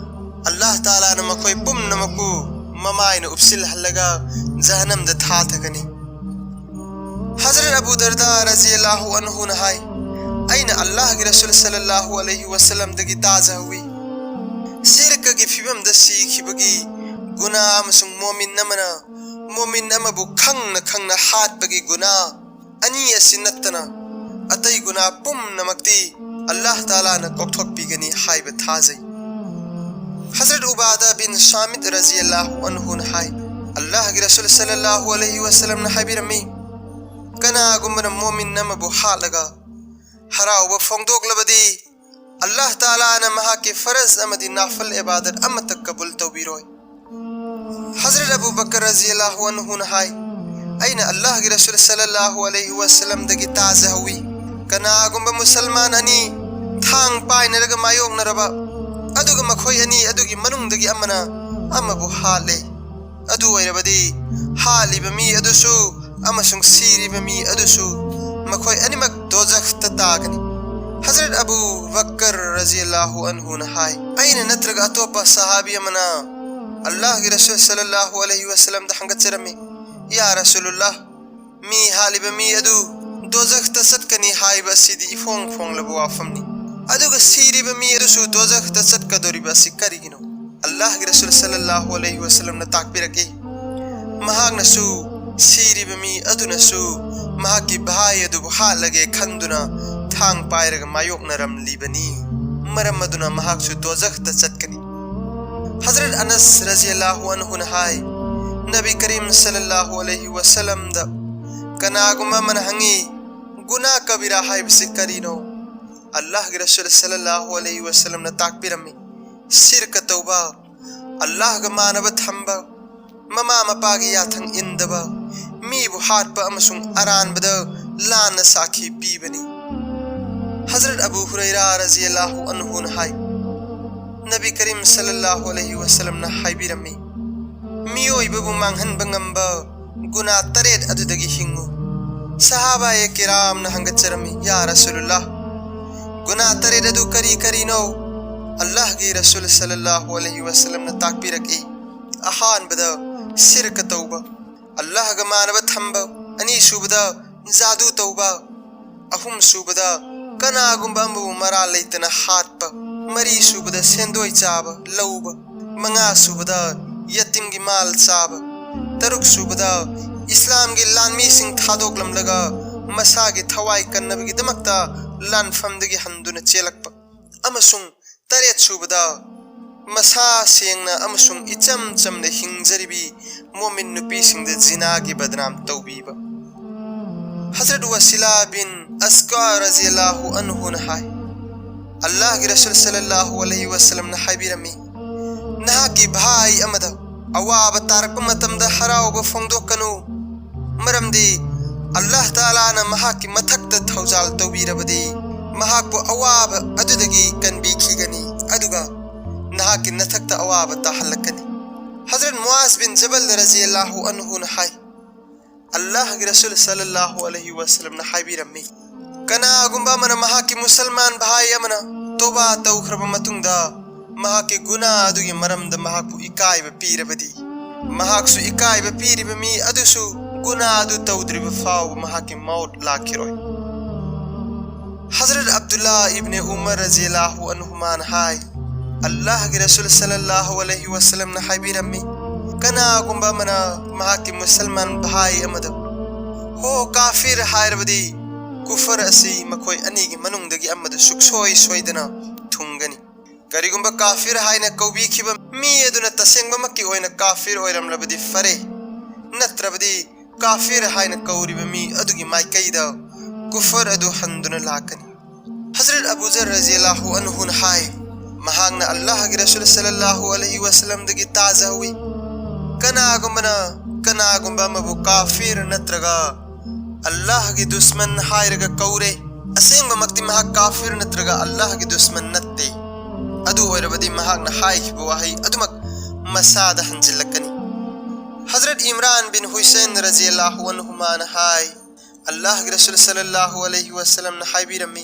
ꯑꯜꯂꯥꯍ ꯇꯥꯂꯥꯅ ꯃꯈꯣꯏ ꯄꯨꯝꯅꯃꯛꯄꯨ ꯃꯃꯥꯏꯅ ꯎꯞꯁꯤꯜꯍꯜꯂꯒ ꯖꯍꯟꯅꯝꯗ ꯊꯥꯊꯒꯅꯤ꯫" ꯍꯖꯔꯠ ꯑꯕꯨ ꯗꯔꯗꯥ ꯔꯖꯤꯌꯜꯂꯥꯍꯨ ꯑꯟꯍꯨꯅ ꯍꯥꯏ, "ꯑꯩꯅ ꯑꯜꯂꯥꯍꯒꯤ ꯔꯁꯨꯜ ꯁꯜꯂꯜꯂꯥꯍꯨ ꯑꯂꯩꯍꯤ ꯋꯁꯜꯂꯝꯗꯒꯤ ꯇꯥꯖꯍꯧꯏ, ꯁꯤꯔꯀꯒꯤ ꯐꯤꯕꯝꯗ ꯁꯤꯈꯤꯕꯒꯤ ꯒꯨꯅꯥ ꯑꯃꯁꯨꯡ ꯃꯣꯃꯤꯟ ꯑꯃꯅ ꯃꯣꯃꯤꯟ ꯑꯃꯕꯨ ꯈꯪꯅ ꯈꯪꯅ ꯍꯥꯠꯄꯒꯤ ꯒꯨꯅꯥ ꯑꯅꯤ ꯑꯁꯤ ꯅꯠꯇꯅ ꯑꯇꯩ ꯒꯨꯅꯥ ꯄꯨꯝꯅꯃꯛꯇꯤ ꯑꯜꯂꯥꯍ ꯇꯥꯂꯥꯅ ꯀꯣꯛꯊꯣꯛꯄꯤꯒꯅꯤ ꯍꯥꯏꯕ ꯊꯥꯖꯩ꯫" ꯍꯖꯔꯠ ꯎꯕꯥꯗꯥ ꯕꯤꯟ ꯁꯥꯃꯤꯠ ꯔꯖꯤꯌꯜꯂꯥꯍꯨ ꯑꯟꯍꯨꯅ ꯍꯥꯏ, ꯑꯜꯂꯥꯍꯒꯤ ꯔꯁꯨꯜ ꯁꯜꯂꯜꯂꯥꯍꯨ ꯑꯂꯩꯍꯤ ꯋꯁꯜꯂꯝꯅ ꯍꯥꯏꯕꯤꯔꯝꯃꯤ, "ꯀꯅꯥꯒꯨꯝꯕꯅ ꯃꯣꯃꯤꯟ ꯑꯃꯕꯨ ꯍꯥꯠꯂꯒ ꯍꯔꯥꯎꯕ ꯐꯣꯡꯗꯣꯛꯂꯕꯗꯤ, ꯑꯜꯂꯥꯍ ꯇꯥꯂꯥꯅ ꯃꯍꯥꯛꯀꯤ ꯐꯔꯖ ꯑꯃꯗꯤ ꯅꯥꯐꯜ ꯏꯕꯥꯗꯠ ꯑꯃꯠꯇ ꯀꯕꯨꯜ ꯇꯧꯕꯤꯔꯣꯏ꯫" ꯍꯖꯔꯠ ꯑꯕꯨ ꯕꯀꯔ ꯔꯖꯤꯌꯜꯂꯥꯍꯨ ꯑꯟꯍꯨꯅ ꯍꯥꯏ, "ꯑꯩꯅ ꯑꯜꯂꯥꯍꯒꯤ ꯔꯁꯨꯜ ꯁꯜꯂꯜꯂꯥꯍꯨ ꯑꯂꯩꯍꯤ ꯋꯁꯜꯂꯝꯗꯒꯤ ꯇꯥꯖꯍꯧꯏ, ꯀꯅꯥꯒꯨꯝꯕ ꯃꯨꯁꯜꯃꯥꯟ ꯑꯅꯤ ꯊꯥꯡ ꯄꯥꯏꯅꯔꯒ ꯃꯥꯌꯣꯛꯅꯔꯕ, ꯑꯗꯨꯒ ꯃꯈꯣꯏ ꯑꯅꯤ ꯑꯗꯨꯒꯤ ꯃꯅꯨꯡꯗꯒꯤ ꯑꯃꯅ ꯑꯃꯕꯨ ꯍꯥꯠꯂꯦ, ꯑꯗꯨ ꯑꯣꯏꯔꯕꯗꯤ ꯍꯥꯠꯂꯤꯕ ꯃꯤ ꯑꯗꯨꯁꯨ ꯑꯃꯁꯨꯡ ꯁꯤꯔꯤꯕ ꯃꯤ ꯑꯗꯨꯁꯨ, ꯃꯈꯣꯏ ꯑꯅꯤꯃꯛ ꯗꯣꯖꯈꯇ ꯇꯥꯒꯅꯤ꯫" ꯍꯖꯔꯠ ꯑꯕꯨ ꯕꯀꯔ ꯔꯖꯤꯌꯜꯂꯥꯍꯨ ꯑꯟꯍꯨꯅ ꯍꯥꯏ, "ꯑꯩꯅ ꯅꯠꯇ꯭ꯔꯒ ꯑꯇꯣꯞꯄ ꯁꯍꯥꯕꯤ ꯑꯃꯅ ꯑꯜꯂꯥꯍꯒꯤ ꯔꯁꯨꯜ ꯁꯜꯂꯜꯂꯥꯍꯨ ꯑꯂꯩꯍꯤ ꯋꯁꯜꯂꯝꯗ ꯍꯪꯒꯠꯆꯔꯝꯃꯤ, 'ꯌꯥ ꯔꯁꯨꯂꯨꯜꯂꯥꯍ, ꯃꯤ ꯍꯥꯠꯂꯤꯕ ꯃꯤ ꯑꯗꯨ ꯗꯣꯖꯈꯇ ꯆꯠꯀꯅꯤ ꯍꯥꯏꯕ ꯑꯁꯤꯗꯤ ꯏꯐꯣꯡ ꯐꯣꯡꯂꯕ ꯋꯥꯐꯝꯅꯤ꯫ ꯑꯗꯨꯒ ꯁꯤꯔꯤꯕ ꯃꯤ ꯑꯗꯨꯁꯨ ꯗꯣꯖꯈꯇ ꯆꯠꯀꯗꯧꯔꯤꯕ ꯑꯁꯤ ꯀꯔꯤꯒꯤꯅꯣ?'" ꯑꯜꯂꯥꯍꯒꯤ ꯔꯁꯨꯜ ꯁꯜꯂꯜꯂꯥꯍꯨ ꯑꯂꯩꯍꯤ ꯋꯁꯜꯂꯝꯅ ꯇꯥꯛꯄꯤꯔꯛꯏ, ꯃꯍꯥꯛꯅꯁꯨ ꯁꯤꯔꯤꯕ ꯃꯤ ꯑꯗꯨꯅꯁꯨ ꯃꯍꯥꯛꯀꯤ ꯚꯥꯏ ꯑꯗꯨꯕꯨ ꯍꯥꯠꯂꯒꯦ ꯈꯟꯗꯨꯅ ꯊꯥꯡ ꯄꯥꯏꯔꯒ ꯃꯥꯌꯣꯛꯅꯔꯝꯂꯤꯕꯅꯤ꯫ ꯃꯔꯝ ꯑꯗꯨꯅ ꯃꯍꯥꯛꯁꯨ ꯗꯣꯖꯈꯇ ꯆꯠꯀꯅꯤ꯫ ꯍꯖꯔꯠ ꯑꯅꯁ ꯔꯖꯤꯌꯜꯂꯥꯍꯨ ꯑꯟꯍꯨꯅ ꯍꯥꯏ, ꯅꯕꯤ ꯀꯔꯤꯝ ꯁꯜꯂꯜꯂꯥꯍꯨ ꯑꯂꯩꯍꯤ ꯋꯁꯜꯂꯝꯗ ꯀꯅꯥꯒꯨꯝꯕ ꯑꯃꯅ ꯍꯪꯉꯤ, "ꯒꯨꯅꯥ ꯀꯕꯤꯔꯥ ꯍꯥꯏꯕꯁꯤ ꯀꯔꯤꯅꯣ?" ꯑꯜꯂꯥꯍꯒꯤ ꯔꯁꯨꯜ ꯁꯜꯂꯜꯂꯥꯍꯨ ꯑꯂꯩꯍꯤ ꯋꯁꯜꯂꯝꯅ ꯇꯥꯛꯄꯤꯔꯝꯃꯤ, ꯁꯤꯔꯀ ꯇꯧꯕ, ꯑꯜꯂꯥꯍꯒ ꯃꯥꯟꯅꯕ ꯊꯝꯕ, ꯃꯃꯥ ꯃꯄꯥꯒꯤ ꯌꯥꯊꯪ ꯏꯟꯗꯕ, ꯃꯤꯕꯨ ꯍꯥꯠꯄ ꯑꯃꯁꯨꯡ ꯑꯔꯥꯟꯕꯗ ꯂꯥꯟꯅ ꯁꯥꯈꯤ ꯄꯤꯕꯅꯤ꯫ ꯍꯖꯔꯠ ꯑꯕꯨ ꯍꯨꯔꯩꯔꯥ ꯔꯖꯤꯌꯜꯂꯥꯍꯨ ꯑꯟꯍꯨꯅ ꯍꯥꯏ, ꯅꯕꯤ ꯀꯔꯤꯝ ꯁꯜꯂꯜꯂꯥꯍꯨ ꯑꯂꯩꯍꯤ ꯋꯁꯜꯂꯝꯅ ꯍꯥꯏꯕꯤꯔꯝꯃꯤ, ꯃꯤꯑꯣꯏꯕꯕꯨ ꯃꯥꯡꯍꯟꯕ ꯉꯝꯕ ꯒꯨꯅꯥ ꯇꯔꯦꯠ ꯑꯗꯨꯗꯒꯤ ꯍꯤꯡꯉꯨ꯫ ꯁꯍꯥꯕꯥꯌꯦ ꯀꯤꯔꯥꯝꯅ ꯍꯪꯒꯠꯆꯔꯝꯃꯤ, ꯌꯥ ꯔꯁꯨꯂꯨꯜꯂꯥꯍ, ꯒꯨꯅꯥ ꯇꯔꯦꯠ ꯑꯗꯨ ꯀꯔꯤ ꯀꯔꯤꯅꯣ? ꯑꯜꯂꯥꯍꯒꯤ ꯔꯁꯨꯜ ꯁꯜꯂꯜꯂꯥꯍꯨ ꯑꯂꯩꯍꯤ ꯋꯁꯜꯂꯝꯅ ꯇꯥꯛꯄꯤꯔꯛꯏ, ꯑꯍꯥꯟꯕꯗ ꯁꯤꯔꯀ ꯇꯧꯕ, ꯑꯜꯂꯥꯍꯒ ꯃꯥꯟꯅꯕ ꯊꯝꯕ, ꯑꯅꯤꯁꯨꯕꯗ ꯖꯥꯗꯨ ꯇꯧꯕ, ꯑꯍꯨꯝꯁꯨꯕꯗ ꯀꯅꯥꯒꯨꯝꯕ ꯑꯃꯕꯨ ꯃꯔꯥꯜ ꯂꯩꯇꯅ ꯍꯥꯠꯄ, ꯃꯔꯤꯁꯨꯕꯗ ꯁꯦꯟꯗꯣꯏ ꯆꯥꯕ, ꯂꯧꯕ, ꯃꯉꯥꯁꯨꯕꯗ ꯌꯇꯤꯝꯒꯤ ꯃꯥꯜ ꯆꯥꯕ, ꯇꯔꯨꯛꯁꯨꯕꯗ ꯏꯁꯂꯥꯝꯒꯤ ꯂꯥꯟꯃꯤꯁꯤꯡ ꯊꯥꯗꯣꯛꯂꯝꯂꯒ ꯃꯁꯥꯒꯤ ꯊꯋꯥꯏ ꯀꯟꯅꯕꯒꯤꯗꯃꯛꯇ ꯂꯥꯟꯐꯝꯗꯒꯤ ꯍꯟꯗꯨꯅ ꯆꯦꯜꯂꯛꯄ, ꯑꯃꯁꯨꯡ ꯇꯔꯦꯠꯁꯨꯕꯗ ꯃꯁꯥ ꯁꯦꯡꯅ ꯑꯃꯁꯨꯡ ꯏꯆꯝ ꯆꯝꯅ ꯍꯤꯡꯖꯔꯤꯕꯤ ꯃꯣꯃꯤꯟ ꯅꯨꯄꯤꯁꯤꯡꯗ ꯖꯤꯅꯥꯒꯤ ꯕꯗꯅꯥꯝ ꯇꯧꯕꯤꯕ꯫ ꯍꯖꯔꯠ ꯋꯁꯤꯂꯥ ꯕꯤꯟ ꯑꯁꯀꯥ ꯔꯖꯤꯌꯜꯂꯥꯍꯨ ꯑꯟꯍꯨꯅ ꯍꯥꯏ, ꯑꯜꯂꯥꯍꯒꯤ ꯔꯁꯨꯜ ꯁꯜꯂꯜꯂꯥꯍꯨ ꯑꯂꯩꯍꯤ ꯋꯁꯜꯂꯝꯅ ꯍꯥꯏꯕꯤꯔꯝꯃꯤ, ꯅꯍꯥꯛꯀꯤ ꯚꯥꯏ ꯑꯃꯗ ꯑꯋꯥꯕ ꯇꯥꯔꯛꯄ ꯃꯇꯝꯗ ꯍꯔꯥꯎꯕ ꯐꯣꯡꯗꯣꯛꯀꯅꯨ, ꯃꯔꯝꯗꯤ ꯑꯜꯂꯥꯍ ꯇꯥꯂꯥꯅ ꯃꯍꯥꯛꯀꯤ ꯃꯊꯛꯇ ꯊꯧꯖꯥꯜ ꯇꯧꯕꯤꯔꯕꯗꯤ ꯃꯍꯥꯛꯄꯨ ꯑꯋꯥꯕ ꯑꯗꯨꯗꯒꯤ ꯀꯟꯕꯤꯈꯤꯒꯅꯤ, ꯑꯗꯨꯒ ꯅꯍꯥꯛꯀꯤ ꯅꯊꯛꯇ ꯑꯋꯥꯕ ꯇꯥꯍꯜꯂꯛꯀꯅꯤ꯫ ꯍꯖꯔꯠ ꯃꯨꯑꯥꯖ ꯕꯤꯟ ꯖꯕꯜ ꯔꯖꯤꯌꯜꯂꯥꯍꯨ ꯑꯟꯍꯨꯅ ꯍꯥꯏ, ꯑꯜꯂꯥꯍꯒꯤ ꯔꯁꯨꯜ ꯁꯜꯂꯜꯂꯥꯍꯨ ꯑꯂꯩꯍꯤ ꯋꯁꯜꯂꯝꯅ ꯍꯥꯏꯕꯤꯔꯝꯃꯤ, ꯀꯅꯥꯒꯨꯝꯕ ꯑꯃꯅ ꯃꯍꯥꯛꯀꯤ ꯃꯨꯁꯜꯃꯥꯟ ꯚꯥꯏ ꯑꯃꯅ ꯇꯣꯕꯥ ꯇꯧꯈ꯭ꯔꯕ ꯃꯇꯨꯡꯗ ꯃꯍꯥꯛꯀꯤ ꯒꯨꯅꯥ ꯑꯗꯨꯒꯤ ꯃꯔꯝꯗ ꯃꯍꯥꯛꯄꯨ ꯏꯀꯥꯏꯕ ꯄꯤꯔꯕꯗꯤ, ꯃꯍꯥꯛꯁꯨ ꯏꯀꯥꯏꯕ ꯄꯤꯔꯤꯕ ꯃꯤ ꯑꯗꯨꯁꯨ ꯒꯨꯅꯥ ꯑꯗꯨ ꯇꯧꯗ꯭ꯔꯤꯕ ꯐꯥꯎꯕ ꯃꯍꯥꯛꯀꯤ ꯃꯧꯠ ꯂꯥꯛꯈꯤꯔꯣꯏ꯫ ꯍꯖꯔꯠ ꯑꯕꯗꯨꯜꯂꯥ ꯏꯕꯅꯦ ꯎꯃꯔ ꯔꯖꯤꯌꯜꯂꯥꯍꯨ ꯑꯟꯍꯨꯃꯥꯅ ꯍꯥꯏ, ꯑꯜꯂꯥꯍꯒꯤ ꯔꯁꯨꯜ ꯁꯜꯂꯜꯂꯥꯍꯨ ꯑꯂꯩꯍꯤ ꯋꯁꯜꯂꯝꯅ ꯍꯥꯏꯕꯤꯔꯝꯃꯤ, ꯀꯅꯥꯒꯨꯝꯕ ꯑꯃꯅ ꯃꯍꯥꯛꯀꯤ ꯃꯨꯁꯜꯃꯥꯟ ꯚꯥꯏ ꯑꯃꯗ ꯍꯣ ꯀꯥꯐꯤꯔ ꯍꯥꯏꯔꯕꯗꯤ ꯀꯨꯐꯔ ꯑꯁꯤ ꯃꯈꯣꯏ ꯑꯅꯤꯒꯤ ꯃꯅꯨꯡꯗꯒꯤ ꯑꯃꯗ ꯁꯨꯛꯁꯣꯏ ꯁꯣꯏꯗꯅ ꯊꯨꯡꯒꯅꯤ꯫ ꯀꯔꯤꯒꯨꯝꯕ ꯀꯥꯐꯤꯔ ꯍꯥꯏꯅ ꯀꯧꯕꯤꯈꯤꯕ ꯃꯤ ꯑꯗꯨꯅ ꯇꯁꯦꯡꯕꯃꯛꯀꯤ ꯑꯣꯏꯅ ꯀꯥꯐꯤꯔ ꯑꯣꯏꯔꯝꯂꯕꯗꯤ ꯐꯔꯦ, ꯅꯠꯇ꯭ꯔꯕꯗꯤ ꯀꯥꯐꯤꯔ ꯍꯥꯏꯅ ꯀꯧꯔꯤꯕ ꯃꯤ ꯑꯗꯨꯒꯤ ꯃꯥꯏꯀꯩꯗ ꯀꯨꯐꯔ ꯑꯗꯨ ꯍꯟꯗꯨꯅ ꯂꯥꯛꯀꯅꯤ꯫ ꯍꯖꯔꯠ ꯑꯕꯨ ꯖꯔ ꯔꯖꯤꯌꯜꯂꯥꯍꯨ ꯑꯟꯍꯨꯅ ꯍꯥꯏ, ꯃꯍꯥꯛꯅ ꯑꯜꯂꯥꯍꯒꯤ ꯔꯁꯨꯜ ꯁꯜꯂꯜꯂꯥꯍꯨ ꯑꯂꯩꯍꯤ ꯋꯁꯜꯂꯝꯗꯒꯤ ꯇꯥꯖꯍꯧꯏ, ꯀꯅꯥꯒꯨꯝꯕꯅ ꯀꯅꯥꯒꯨꯝꯕ ꯑꯃꯕꯨ ꯀꯥꯐꯤꯔ ꯅꯠꯇ꯭ꯔꯒ ꯑꯜꯂꯥꯍꯒꯤ ꯗꯨꯁꯃꯟ ꯍꯥꯏꯔꯒ ꯀꯧꯔꯦ, ꯑꯁꯦꯡꯕꯃꯛꯇꯤ ꯃꯍꯥꯛ ꯀꯥꯐꯤꯔ ꯅꯠꯇ꯭ꯔꯒ ꯑꯜꯂꯥꯍꯒꯤ ꯗꯨꯁꯃꯟ ꯅꯠꯇꯦ꯫ ꯑꯗꯨ ꯑꯣꯏꯔꯕꯗꯤ ꯃꯍꯥꯛꯅ ꯍꯥꯏꯈꯤꯕ ꯋꯥꯍꯩ ꯑꯗꯨꯃꯛ ꯃꯁꯥꯗ ꯍꯟꯖꯤꯜꯂꯛꯀꯅꯤ꯫ ꯍꯖꯔꯠ ꯏꯝꯔꯥꯟ ꯕꯤꯟ ꯍꯨꯁꯦꯟ ꯔꯖꯤꯌꯜꯂꯥꯍꯨ ꯑꯟꯍꯨꯃꯥꯅ ꯍꯥꯏ, ꯑꯜꯂꯥꯍꯒꯤ ꯔꯁꯨꯜ ꯁꯜꯂꯜꯂꯥꯍꯨ ꯑꯂꯩꯍꯤ ꯋꯁꯜꯂꯝꯅ ꯍꯥꯏꯕꯤꯔꯝꯃꯤ,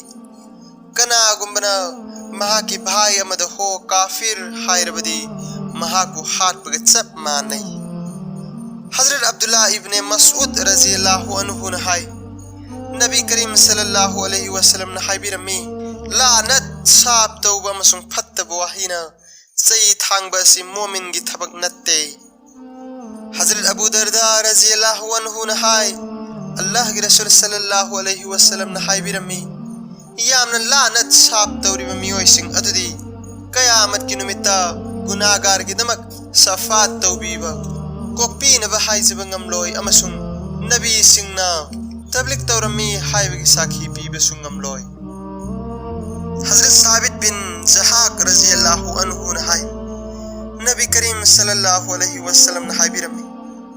ꯀꯅꯥꯒꯨꯝꯕꯅ ꯃꯍꯥꯛꯀꯤ ꯚꯥꯏ ꯑꯃꯗ ꯍꯣ ꯀꯥꯐꯤꯔ ꯍꯥꯏꯔꯕꯗꯤ ꯃꯍꯥꯛꯄꯨ ꯍꯥꯠꯄꯒ ꯆꯞ ꯃꯥꯟꯅꯩ꯫ ꯍꯖꯔꯠ ꯑꯕꯗꯨꯜꯂꯥ ꯏꯕꯅꯦ ꯃꯁꯎꯗ ꯔꯖꯤꯌꯜꯂꯥꯍꯨ ꯑꯟꯍꯨꯅ ꯍꯥꯏ, ꯅꯕꯤ ꯀꯔꯤꯝ ꯁꯜꯂꯜꯂꯥꯍꯨ ꯑꯂꯩꯍꯤ ꯋꯁꯜꯂꯝꯅ ꯍꯥꯏꯕꯤꯔꯝꯃꯤ, ꯂꯥꯅꯠ, ꯁꯥꯞ ꯇꯧꯕ ꯑꯃꯁꯨꯡ ꯐꯠꯇꯕ ꯋꯥꯍꯩꯅ ꯆꯩ ꯊꯥꯡꯕ ꯑꯁꯤ ꯃꯣꯃꯤꯟꯒꯤ ꯊꯕꯛ ꯅꯠꯇꯦ꯫ ꯍꯖꯔꯠ ꯑꯕꯨ ꯗꯔꯗꯥ ꯔꯖꯤꯌꯜꯂꯥꯍꯨ ꯑꯟꯍꯨꯅ ꯍꯥꯏ, ꯑꯜꯂꯥꯍꯒꯤ ꯔꯁꯨꯜ ꯁꯜꯂꯜꯂꯥꯍꯨ ꯑꯂꯩꯍꯤ ꯋꯁꯜꯂꯝꯅ ꯍꯥꯏꯕꯤꯔꯝꯃꯤ, ꯌꯥꯝꯅ ꯂꯥꯅꯠ ꯁꯥꯞ ꯇꯧꯔꯤꯕ ꯃꯤꯑꯣꯏꯁꯤꯡ ꯑꯗꯨꯗꯤ ꯀꯌꯥꯃꯠꯀꯤ ꯅꯨꯃꯤꯠꯇ ꯒꯨꯅꯥꯒꯥꯔꯒꯤꯗꯃꯛ ꯁꯐꯥꯠ ꯇꯧꯕꯤꯕ, ꯀꯣꯛꯄꯤꯅꯕ ꯍꯥꯏꯖꯕ ꯉꯝꯂꯣꯏ ꯑꯃꯁꯨꯡ ꯅꯕꯤꯁꯤꯡꯅ ꯇꯕ꯭ꯂꯤꯛ ꯇꯧꯔꯝꯃꯤ ꯍꯥꯏꯕꯒꯤ ꯁꯥꯈꯤ ꯄꯤꯕꯁꯨ ꯉꯝꯂꯣꯏ꯫ ꯍꯖꯔꯠ ꯁꯥꯕꯤꯠ ꯕꯤꯟ ꯖꯍꯥꯛ ꯔꯖꯤꯌꯜꯂꯥꯍꯨ ꯑꯟꯍꯨꯅ ꯍꯥꯏ, ꯅꯕꯤ ꯀꯔꯤꯝ ꯁꯜꯂꯜꯂꯥꯍꯨ ꯑꯂꯩꯍꯤ ꯋꯁꯜꯂꯝꯅ ꯍꯥꯏꯕꯤꯔꯝꯃꯤ,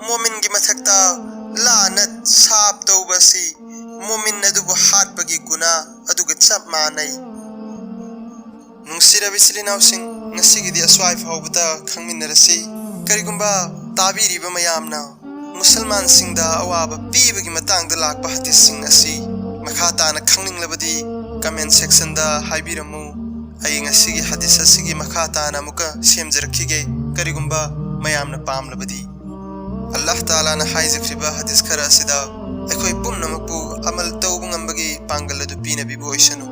ꯃꯣꯃꯤꯟꯒꯤ ꯃꯊꯛꯇ ꯂꯥꯅꯠ, ꯁꯥꯞ ꯇꯧꯕ ꯑꯁꯤ ꯃꯣꯃꯤꯟ ꯑꯗꯨꯕꯨ ꯍꯥꯠꯄꯒꯤ ꯒꯨꯅꯥ ꯑꯗꯨꯒ ꯆꯞ ꯃꯥꯟꯅꯩ꯫ ꯅꯨꯡꯁꯤꯔꯕ ꯏꯆꯤꯜ ꯏꯅꯥꯎꯁꯤꯡ, ꯉꯁꯤꯒꯤꯗꯤ ꯑꯁ꯭ꯋꯥꯏ ꯐꯥꯎꯕꯗ ꯈꯪꯃꯤꯟꯅꯔꯁꯤ꯫ ꯀꯔꯤꯒꯨꯝꯕ ꯇꯥꯕꯤꯔꯤꯕ ꯃꯌꯥꯝꯅ ꯃꯨꯁꯜꯃꯥꯟꯁꯤꯡꯗ ꯑꯋꯥꯕ ꯄꯤꯕꯒꯤ ꯃꯇꯥꯡꯗ ꯂꯥꯛꯄ ꯍꯗꯤꯁꯁꯤꯡ ꯑꯁꯤ ꯃꯈꯥ ꯇꯥꯅ ꯈꯪꯅꯤꯡꯂꯕꯗꯤ comment sectionꯗ ꯍꯥꯏꯕꯤꯔꯝꯃꯨ꯫ ꯑꯩ ꯉꯁꯤꯒꯤ ꯍꯗꯤꯁ ꯑꯁꯤꯒꯤ ꯃꯈꯥ ꯇꯥꯅ ꯑꯃꯨꯛꯀ ꯁꯦꯝꯖꯔꯛꯈꯤꯒꯦ, ꯀꯔꯤꯒꯨꯝꯕ ꯃꯌꯥꯝꯅ ꯄꯥꯝꯂꯕꯗꯤ꯫ ꯑꯜꯂꯥꯍ ꯇꯥꯂꯥꯅ ꯍꯥꯏꯖꯈ꯭ꯔꯤꯕ ꯍꯗꯤꯁ ꯈꯔ ꯑꯁꯤꯗ ꯑꯩꯈꯣꯏ ꯄꯨꯝꯅꯃꯛꯄꯨ ꯑꯃꯜ ꯇꯧꯕ ꯉꯝꯕꯒꯤ ꯄꯥꯡꯒꯜ ꯑꯗꯨ ꯄꯤꯅꯕꯤꯕ ꯑꯣꯏꯁꯅꯨ꯫